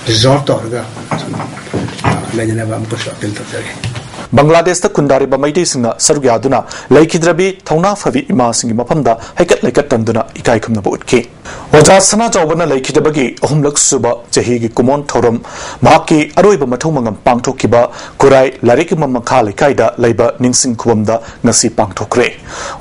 ꯔꯤꯖꯣꯜꯕ ꯇꯧꯔꯒ ꯁꯨꯝ, ꯑ, ꯂꯩꯅꯅꯕ ꯑꯃꯨꯛꯀꯁꯨ ꯑꯄꯤꯜ ꯇꯧꯖꯔꯤ꯫ ꯕꯪꯒ꯭ꯂꯥꯗꯦꯁꯇ ꯈꯨꯟꯗꯥꯔꯤꯕ ꯃꯩꯇꯩꯁꯤꯡꯅ ꯁꯔꯨꯛ ꯌꯥꯗꯨꯅ ꯂꯩꯈꯤꯗ꯭ꯔꯕꯤ ꯊꯧꯅꯥ ꯐꯕꯤ ꯏꯃꯥꯁꯤꯡꯒꯤ ꯃꯐꯝꯗ ꯍꯩꯀꯠ ꯂꯩꯀꯠ ꯇꯝꯗꯨꯅ ꯏꯀꯥꯏ ꯈꯨꯝꯅꯕ ꯎꯠꯈꯤ꯫ ꯑꯣꯖꯥ ꯁꯅꯥꯖꯥꯎꯕꯅ ꯂꯩꯈꯤꯗꯕꯒꯤ ꯑꯍꯨꯝꯂꯛ ꯁꯨꯕ ꯆꯍꯤꯒꯤ ꯀꯨꯃꯣꯟ ꯊꯧꯔꯝ ꯃꯍꯥꯛꯀꯤ ꯑꯔꯣꯏꯕ ꯃꯊꯧ ꯃꯉꯝ ꯄꯥꯡꯊꯣꯛꯈꯤꯕ ꯈꯨꯔꯥꯏ ꯂꯥꯏꯔꯤꯛ ꯌꯨꯝꯐꯝ ꯃꯈꯥ ꯂꯩꯀꯥꯏꯗ ꯂꯩꯕ ꯅꯤꯡꯁꯤꯡ ꯈꯨꯕꯝꯗ ꯉꯁꯤ ꯄꯥꯡꯊꯣꯛꯈ꯭ꯔꯦ꯫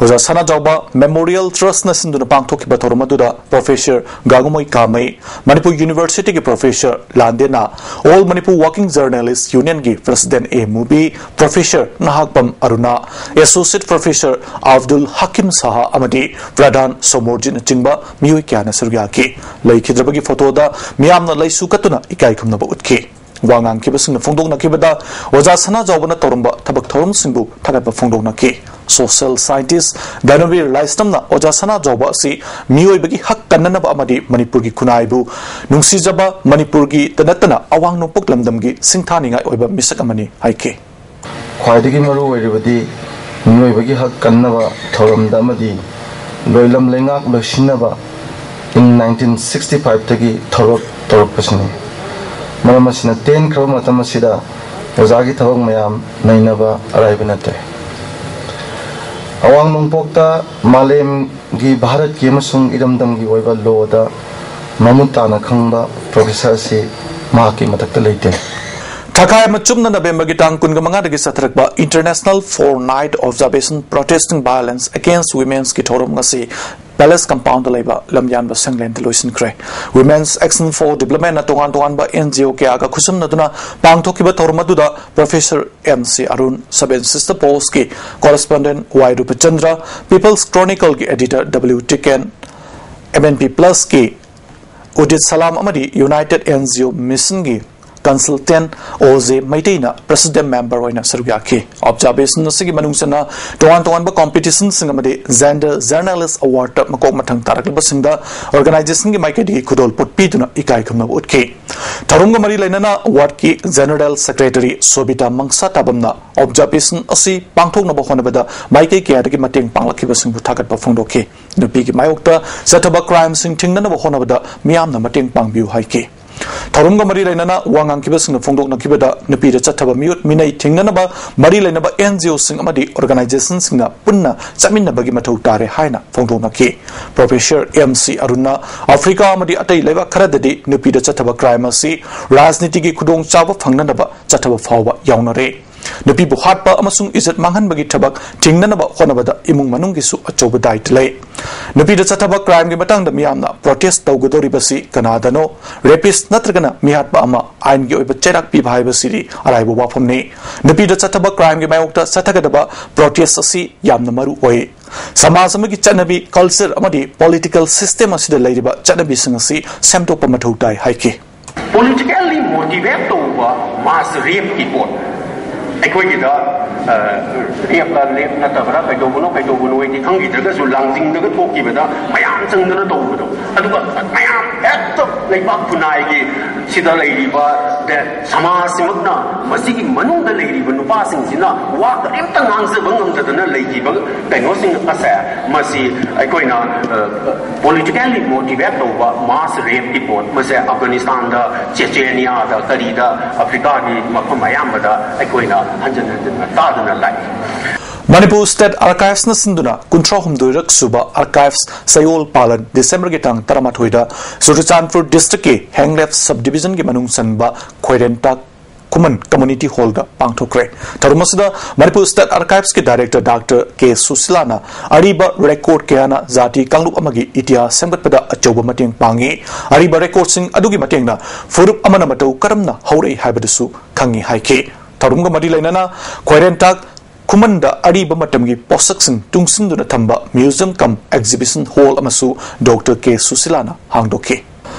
ꯑꯣꯖꯥ ꯁꯅꯥꯖꯥꯎꯕ ꯃꯦꯃꯣꯔꯤꯌꯦꯜ ꯇ꯭ꯔꯁꯅ ꯁꯤꯟꯗꯨꯅ ꯄꯥꯡꯊꯣꯛꯈꯤꯕ ꯊꯧꯔꯝ ꯑꯗꯨꯗ ꯄ꯭ꯔꯣꯐꯦꯁꯔ ꯒꯥꯡꯉꯨꯃꯩ ꯀꯥꯃꯩ, ꯃꯅꯤꯄꯨꯔ ꯌꯨꯅꯤꯚꯔꯁꯤꯇꯤꯒꯤ ꯄ꯭ꯔꯣꯐꯦꯁꯔ ꯂꯥꯟꯗꯦꯅꯥ, ꯑꯣꯜ ꯃꯅꯤꯄꯨꯔ ꯋꯥꯔꯀꯤꯡ ꯖꯔꯅꯦꯂꯤꯁ ꯌꯨꯅꯤꯌꯟꯒꯤ president A Mubi, professor Nahakpam Aruna, associate professor Abdul Hakim Shah ꯑꯃꯗꯤ ꯄ꯭ꯔꯙꯥꯟ ꯁꯣꯃꯣꯔꯖꯤꯠꯅꯆꯤꯡꯕ ꯃꯤꯑꯣꯏ ꯀꯌꯥꯅ ꯁꯔꯨꯛ ꯌꯥꯈꯤ꯫ ꯂꯩꯈꯤꯗ꯭ꯔꯕꯒꯤ ꯐꯣꯇꯣꯗ ꯃꯤꯌꯥꯝꯅ ꯂꯩꯁꯨ ꯀꯠꯇꯨꯅ ꯏꯀꯥꯏ ꯈꯨꯝꯅꯕ ꯎꯠꯈꯤ꯫ ꯋꯥ ꯉꯥꯡꯈꯤꯕꯁꯤꯡꯅ ꯐꯣꯡꯗꯣꯛꯅꯈꯤꯕꯗ ꯑꯣꯖꯥ ꯁꯅꯥꯖꯥꯎꯕꯅ ꯇꯧꯔꯝꯕ ꯊꯕꯛ ꯊꯧꯔꯝꯁꯤꯡꯕꯨ ꯊꯥꯒꯠꯄ ꯐꯣꯡꯗꯣꯛꯅꯈꯤ꯫ ꯁꯣꯁꯤꯌꯦꯜ ꯁꯥꯏꯟꯇꯤꯁ ꯗꯥꯅꯕꯤꯔ ꯂꯥꯏꯁ꯭ꯔꯝꯅ ꯑꯣꯖꯥ ꯁꯅꯥꯖꯥꯎꯕ ꯑꯁꯤ ꯃꯤꯑꯣꯏꯕꯒꯤ ꯍꯛ ꯀꯟꯅꯅꯕ ꯑꯃꯗꯤ ꯃꯅꯤꯄꯨꯔꯒꯤ ꯈꯨꯟꯅꯥꯏꯕꯨ ꯅꯨꯡꯁꯤꯖꯕ, ꯃꯅꯤꯄꯨꯔꯒꯤꯇ ꯅꯠꯇꯅ ꯑꯋꯥꯡ ꯅꯣꯡꯄꯣꯛ ꯂꯝꯗꯝꯒꯤ ꯁꯤꯡꯊꯥꯅꯤꯡꯉꯥꯏ ꯑꯣꯏꯕ ꯃꯤꯁꯛ ꯑꯃꯅꯤ ꯍꯥꯏꯈꯤ꯫ ꯈ꯭ꯋꯥꯏꯗꯒꯤ ꯃꯔꯨ ꯑꯣꯏꯔꯤꯕꯗꯤ ꯃꯤꯑꯣꯏꯕꯒꯤ ꯍꯛ ꯀꯟꯅꯕ ꯊꯧꯔꯝꯗ ꯑꯃꯗꯤ ꯂꯣꯏꯂꯝ ꯂꯩꯉꯥꯛ ꯂꯣꯏꯁꯤꯟꯅꯕ ꯏꯪ ꯅꯥꯏꯟꯇꯤꯟ ꯁꯤꯛꯁꯇꯤ ꯐꯥꯏꯚꯇꯒꯤ ꯊꯧꯔꯛ ꯇꯧꯔꯛꯄꯁꯤꯅꯤ꯫ ꯃꯔꯝ ꯑꯁꯤꯅ ꯇꯦꯟꯈ꯭ꯔꯕ ꯃꯇꯝ ꯑꯁꯤꯗ ꯑꯣꯖꯥꯒꯤ ꯊꯕꯛ ꯃꯌꯥꯝ ꯅꯩꯅꯕ ꯑꯔꯥꯏꯕ ꯅꯠꯇꯦ꯫ ꯑꯋꯥꯡ ꯅꯣꯡꯄꯣꯛꯇ ꯃꯥꯂꯦꯝꯒꯤ, ꯚꯥꯔꯠꯀꯤ ꯑꯃꯁꯨꯡ ꯏꯔꯝꯗꯝꯒꯤ ꯑꯣꯏꯕ ꯂꯣꯗ ꯃꯃꯨꯠ ꯇꯥꯅ ꯈꯪꯕ ꯄ꯭ꯔꯣꯐꯦꯁꯔ ꯑꯁꯤ ꯃꯍꯥꯛꯀꯤ ꯃꯊꯛꯇ ꯂꯩꯇꯦ꯫ ꯊꯥꯈꯥꯏ ꯑꯃ ꯆꯨꯞꯅ ꯅꯕꯦꯝꯕꯔꯒꯤ ꯇꯥꯡ ꯀꯨꯟꯒ ꯃꯉꯥꯗꯒꯤ ꯆꯠꯊꯔꯛꯄ International Fortnight Observation Protesting Violence Against Women's ꯀꯤ ꯊꯧꯔꯝ ꯉꯁꯤ ꯄꯦꯂꯦꯁ ꯀꯝꯄꯥꯎꯟꯗ ꯂꯩꯕ ꯂꯝꯌꯥꯟꯕ ꯁꯪꯂꯦꯟꯗ ꯂꯣꯏꯁꯤꯟꯈ꯭ꯔꯦ꯫ Women's Action for Development ꯅ ꯇꯣꯉꯥꯟ ꯇꯣꯉꯥꯟꯕ N G O ꯀꯌꯥꯒ ꯈꯨꯠꯁꯝꯅꯗꯨꯅ ꯄꯥꯡꯊꯣꯛꯈꯤꯕ ꯊꯧꯔꯝ ꯑꯗꯨꯗ professor M C Arun, Seven Sister Post ꯀꯤ ꯀꯣꯔꯦꯁꯄꯣꯟꯗꯦꯟꯠ ꯋꯥꯏ ꯔꯨꯄꯆꯟꯗ꯭ꯔ, People's Chronicle ꯒꯤ editor W ꯇꯤꯀꯦꯟ, M N P Plus ꯀꯤ ꯎꯗꯤꯠ ꯁꯂꯥꯝ ꯑꯃꯗꯤ United N G O Mission ꯒꯤ consultant ꯑꯣ ꯖꯦ ꯃꯩꯇꯩꯅ president member ꯑꯣꯏꯅ ꯁꯔꯨꯛ ꯌꯥꯈꯤ꯫ Observation ꯑꯁꯤꯒꯤ ꯃꯅꯨꯡ ꯆꯟꯅ ꯇꯣꯉꯥꯟ ꯇꯣꯉꯥꯟꯕ competition ꯁꯤꯡ ꯑꯃꯗꯤ Gender Journalist Award ꯃꯀꯣꯛ ꯃꯊꯪ ꯇꯥꯔꯛꯂꯤꯕꯁꯤꯡꯗ organization ꯒꯤ ꯃꯥꯏꯀꯩꯗꯒꯤ ꯈꯨꯗꯣꯜꯄꯣꯠ ꯄꯤꯗꯨꯅ ꯏꯀꯥꯏ ꯈꯨꯝꯅꯕ ꯎꯠꯈꯤ꯫ ꯊꯧꯔꯝꯒ ꯃꯔꯤ ꯂꯩꯅꯅ ward ꯀꯤ General Secretary ꯁꯣꯕꯤꯇꯥ ꯃꯪꯁꯥ ꯇꯥꯕꯝꯅ observation ꯑꯁꯤ ꯄꯥꯡꯊꯣꯛꯅꯕ ꯍꯣꯠꯅꯕꯗ ꯃꯥꯏꯀꯩ ꯀꯌꯥꯗꯒꯤ ꯃꯇꯦꯡ ꯄꯥꯡꯂꯛꯈꯤꯕꯁꯤꯡꯕꯨ ꯊꯥꯒꯠꯄ ꯐꯣꯡꯗꯣꯛꯈꯤ꯫ ꯅꯨꯄꯤꯒꯤ ꯃꯥꯌꯣꯛꯇ ꯆꯠꯊꯕ crime ꯁꯤꯡ ꯊꯤꯡꯅꯅꯕ ꯍꯣꯠꯅꯕꯗ ꯃꯤꯌꯥꯝꯅ ꯃꯇꯦꯡ ꯄꯥꯡꯕꯤꯌꯨ ꯍꯥꯏꯈꯤ꯫ ꯊꯧꯔꯝꯒ ꯃꯔꯤ ꯂꯩꯅꯅ ꯋꯥ ꯉꯥꯡꯈꯤꯕꯁꯤꯡꯅ ꯐꯣꯡꯗꯣꯛꯅꯈꯤꯕꯗ, ꯅꯨꯄꯤꯗ ꯆꯠꯊꯕ ꯃꯤꯑꯣꯠ ꯃꯤꯅꯩ ꯊꯤꯡꯅꯅꯕ ꯃꯔꯤ ꯂꯩꯅꯕ NGOꯁꯤꯡ ꯑꯃꯗꯤ organizationꯁꯤꯡꯅ ꯄꯨꯟꯅ ꯆꯠꯃꯤꯟꯅꯕꯒꯤ ꯃꯊꯧ ꯇꯥꯔꯦ ꯍꯥꯏꯅ ꯐꯣꯡꯗꯣꯛꯅꯈꯤ꯫ ꯄ꯭ꯔꯣꯐꯦꯁꯔ ꯑꯦꯝ ꯁꯤ ꯑꯔꯨꯟꯅ ꯑꯐ꯭ꯔꯤꯀꯥ ꯑꯃꯗꯤ ꯑꯇꯩ ꯂꯩꯕꯥꯛ ꯈꯔꯗꯗꯤ ꯅꯨꯄꯤꯗ ꯆꯠꯊꯕ crime ꯑꯁꯤ ꯔꯥꯖꯅꯤꯇꯤꯒꯤ ꯈꯨꯗꯣꯡꯆꯥꯕ ꯐꯪꯅꯅꯕ ꯆꯠꯊꯕ ꯐꯥꯎꯕ ꯌꯥꯎꯅꯔꯦ꯫ ꯅꯨꯄꯤꯕꯨ ꯍꯥꯠꯄ ꯑꯃꯁꯨꯡ ꯏꯖꯠ ꯃꯥꯡꯍꯟꯕꯒꯤ ꯊꯕꯛ ꯊꯤꯡꯅꯅꯕ ꯍꯣꯠꯅꯕꯗ ꯏꯃꯨꯡ ꯃꯅꯨꯡꯒꯤꯁꯨ ꯑꯆꯧꯕ ꯗꯥꯏꯇ ꯂꯩ꯫ ꯅꯨꯄꯤꯗ ꯆꯠꯊꯕ crimeꯒꯤ ꯃꯇꯥꯡꯗ ꯃꯤꯌꯥꯝꯅ protest ꯇꯧꯒꯗꯧꯔꯤꯕꯁꯤ ꯀꯅꯥꯗꯅꯣ? Rapist ꯅꯠꯇ꯭ꯔꯒꯅ ꯃꯤꯍꯥꯠꯄ ꯑꯃ ꯑꯥꯏꯟꯒꯤ ꯑꯣꯏꯕ ꯆꯩꯔꯥꯛ ꯄꯤꯕ ꯍꯥꯏꯕꯁꯤꯗꯤ ꯑꯔꯥꯏꯕ ꯋꯥꯐꯝꯅꯤ꯫ ꯅꯨꯄꯤꯗ ꯆꯠꯊꯕ crimeꯒꯤ ꯃꯥꯌꯣꯛꯇ ꯆꯠꯊꯒꯗꯕ protest ꯑꯁꯤ ꯌꯥꯝꯅ ꯃꯔꯨ ꯑꯣꯏ꯫ ꯁꯃꯥꯖ ꯑꯃꯒꯤ ꯆꯠꯅꯕꯤ, culture ꯑꯃꯗꯤ political system ꯑꯁꯤꯗ ꯂꯩꯔꯤꯕ ꯆꯠꯅꯕꯤꯁꯤꯡ ꯑꯁꯤ ꯁꯦꯝꯗꯣꯛꯄ ꯃꯊꯧ ꯇꯥꯏ ꯍꯥꯏꯈꯤ꯫ Politically motivate ꯇꯧꯕ mass rapeꯀꯤ ꯄꯣꯠ ꯑꯩꯈꯣꯏꯒꯤꯗ rapeꯂ rape ꯅꯠꯇꯕ꯭ꯔꯥ, ꯀꯩꯗꯧꯕꯅꯣ ꯀꯩꯗꯧꯕꯅꯣ ꯑꯩꯗꯤ ꯈꯪꯈꯤꯗ꯭ꯔꯒꯁꯨ, ꯂꯥꯡꯖꯤꯡꯗꯒ ꯊꯣꯛꯈꯤꯕꯗ ꯃꯌꯥꯝ ꯆꯪꯗꯅ ꯇꯧꯕꯗꯣ, ꯑꯗꯨꯒ ꯃꯌꯥꯝ ꯍꯦꯛꯇ ꯂꯩꯕꯥꯛ ꯈꯨꯟꯅꯥꯏꯒꯤ ꯁꯤꯗ ꯂꯩꯔꯤꯕ ꯁꯃꯥꯖꯁꯤꯃꯛꯅ ꯃꯁꯤꯒꯤ ꯃꯅꯨꯡꯗ ꯂꯩꯔꯤꯕ ꯅꯨꯄꯥꯁꯤꯡꯁꯤꯅ ꯋꯥ ꯀꯔꯤꯝꯇ ꯉꯥꯡꯖꯕ ꯉꯝꯗꯗꯅ ꯂꯩꯈꯤꯕ ꯀꯩꯅꯣꯁꯤꯡ ꯑꯁꯦ, ꯃꯁꯤ ꯑꯩꯈꯣꯏꯅ politically motivate ꯇꯧꯕ mass rapeꯀꯤ ꯄꯣꯠ ꯃꯁꯦ ꯑꯐꯒꯥꯅꯤꯁꯇꯥꯟꯗ, ꯆꯦꯆꯦꯅꯤꯌꯥꯗ, ꯀꯔꯤꯗ, ꯑꯐ꯭ꯔꯤꯀꯥꯒꯤ ꯃꯐꯝ ꯑꯌꯥꯝꯕꯗ ꯑꯩꯈꯣꯏꯅ ꯍꯟꯖꯤꯟ ꯍꯟꯖꯤꯟꯅ ꯇꯥꯗꯨꯅ ꯂꯥꯛꯏ꯫ Manipur State Archivesꯅ ꯁꯤꯟꯗꯨꯅ ꯀꯨꯟꯊ꯭ꯔꯥ ꯍꯨꯝꯗꯣꯏꯔꯛ ꯁꯨꯕ Archives ꯆꯌꯣꯜ ꯄꯥꯂꯟ Decemberꯒꯤ ꯇꯥꯡ ꯇꯔꯥꯃꯥꯊꯣꯏꯗ ꯆꯨꯔꯆꯥꯟꯄꯨꯔ districtꯀꯤ ꯍꯦꯡꯂꯦꯞ subdivisionꯒꯤ ꯃꯅꯨꯡ ꯆꯟꯕ ꯈꯣꯏꯔꯦꯟꯇꯥꯛ ꯈꯨꯃꯟ Community Hallꯗ ꯄꯥꯡꯊꯣꯛꯈ꯭ꯔꯦ꯫ ꯊꯧꯔꯝ ꯑꯁꯤꯗ Manipur State Archivesꯀꯤ director Doctor K ꯁꯨꯁꯤꯂꯥꯅ ꯑꯔꯤꯕ record ꯀꯌꯥꯅ ꯖꯥꯇꯤ ꯀꯥꯡꯂꯨꯞ ꯑꯃꯒꯤ ꯏꯇꯤꯍꯥꯁ ꯁꯦꯝꯒꯠꯄꯗ ꯑꯆꯧꯕ ꯃꯇꯦꯡ ꯄꯥꯡꯉꯤ꯫ ꯑꯔꯤꯕ recordꯁꯤꯡ ꯑꯗꯨꯒꯤ ꯃꯇꯦꯡꯅ ꯐꯨꯔꯨꯞ ꯑꯃꯅ ꯃꯇꯧ ꯀꯔꯝꯅ ꯍꯧꯔꯛꯏ ꯍꯥꯏꯕꯗꯨꯁꯨ ꯈꯪꯉꯤ ꯍꯥꯏꯈꯤ꯫ ꯊꯧꯔꯝꯒ ꯃꯔꯤ ꯂꯩꯅꯅ ꯈꯣꯏꯔꯦꯟꯇꯥꯛ ꯈꯨꯃꯟꯗ ꯑꯔꯤꯕ ꯃꯇꯝꯒꯤ ꯄꯣꯠꯁꯛꯁꯤꯡ ꯇꯨꯡꯁꯤꯟꯗꯨꯅ ꯊꯝꯕ museum cum exhibition hall ꯑꯃꯁꯨ Doctor K ꯁꯨꯁꯤꯂꯥꯅ ꯍꯥꯡꯗꯣꯛꯈꯤ꯫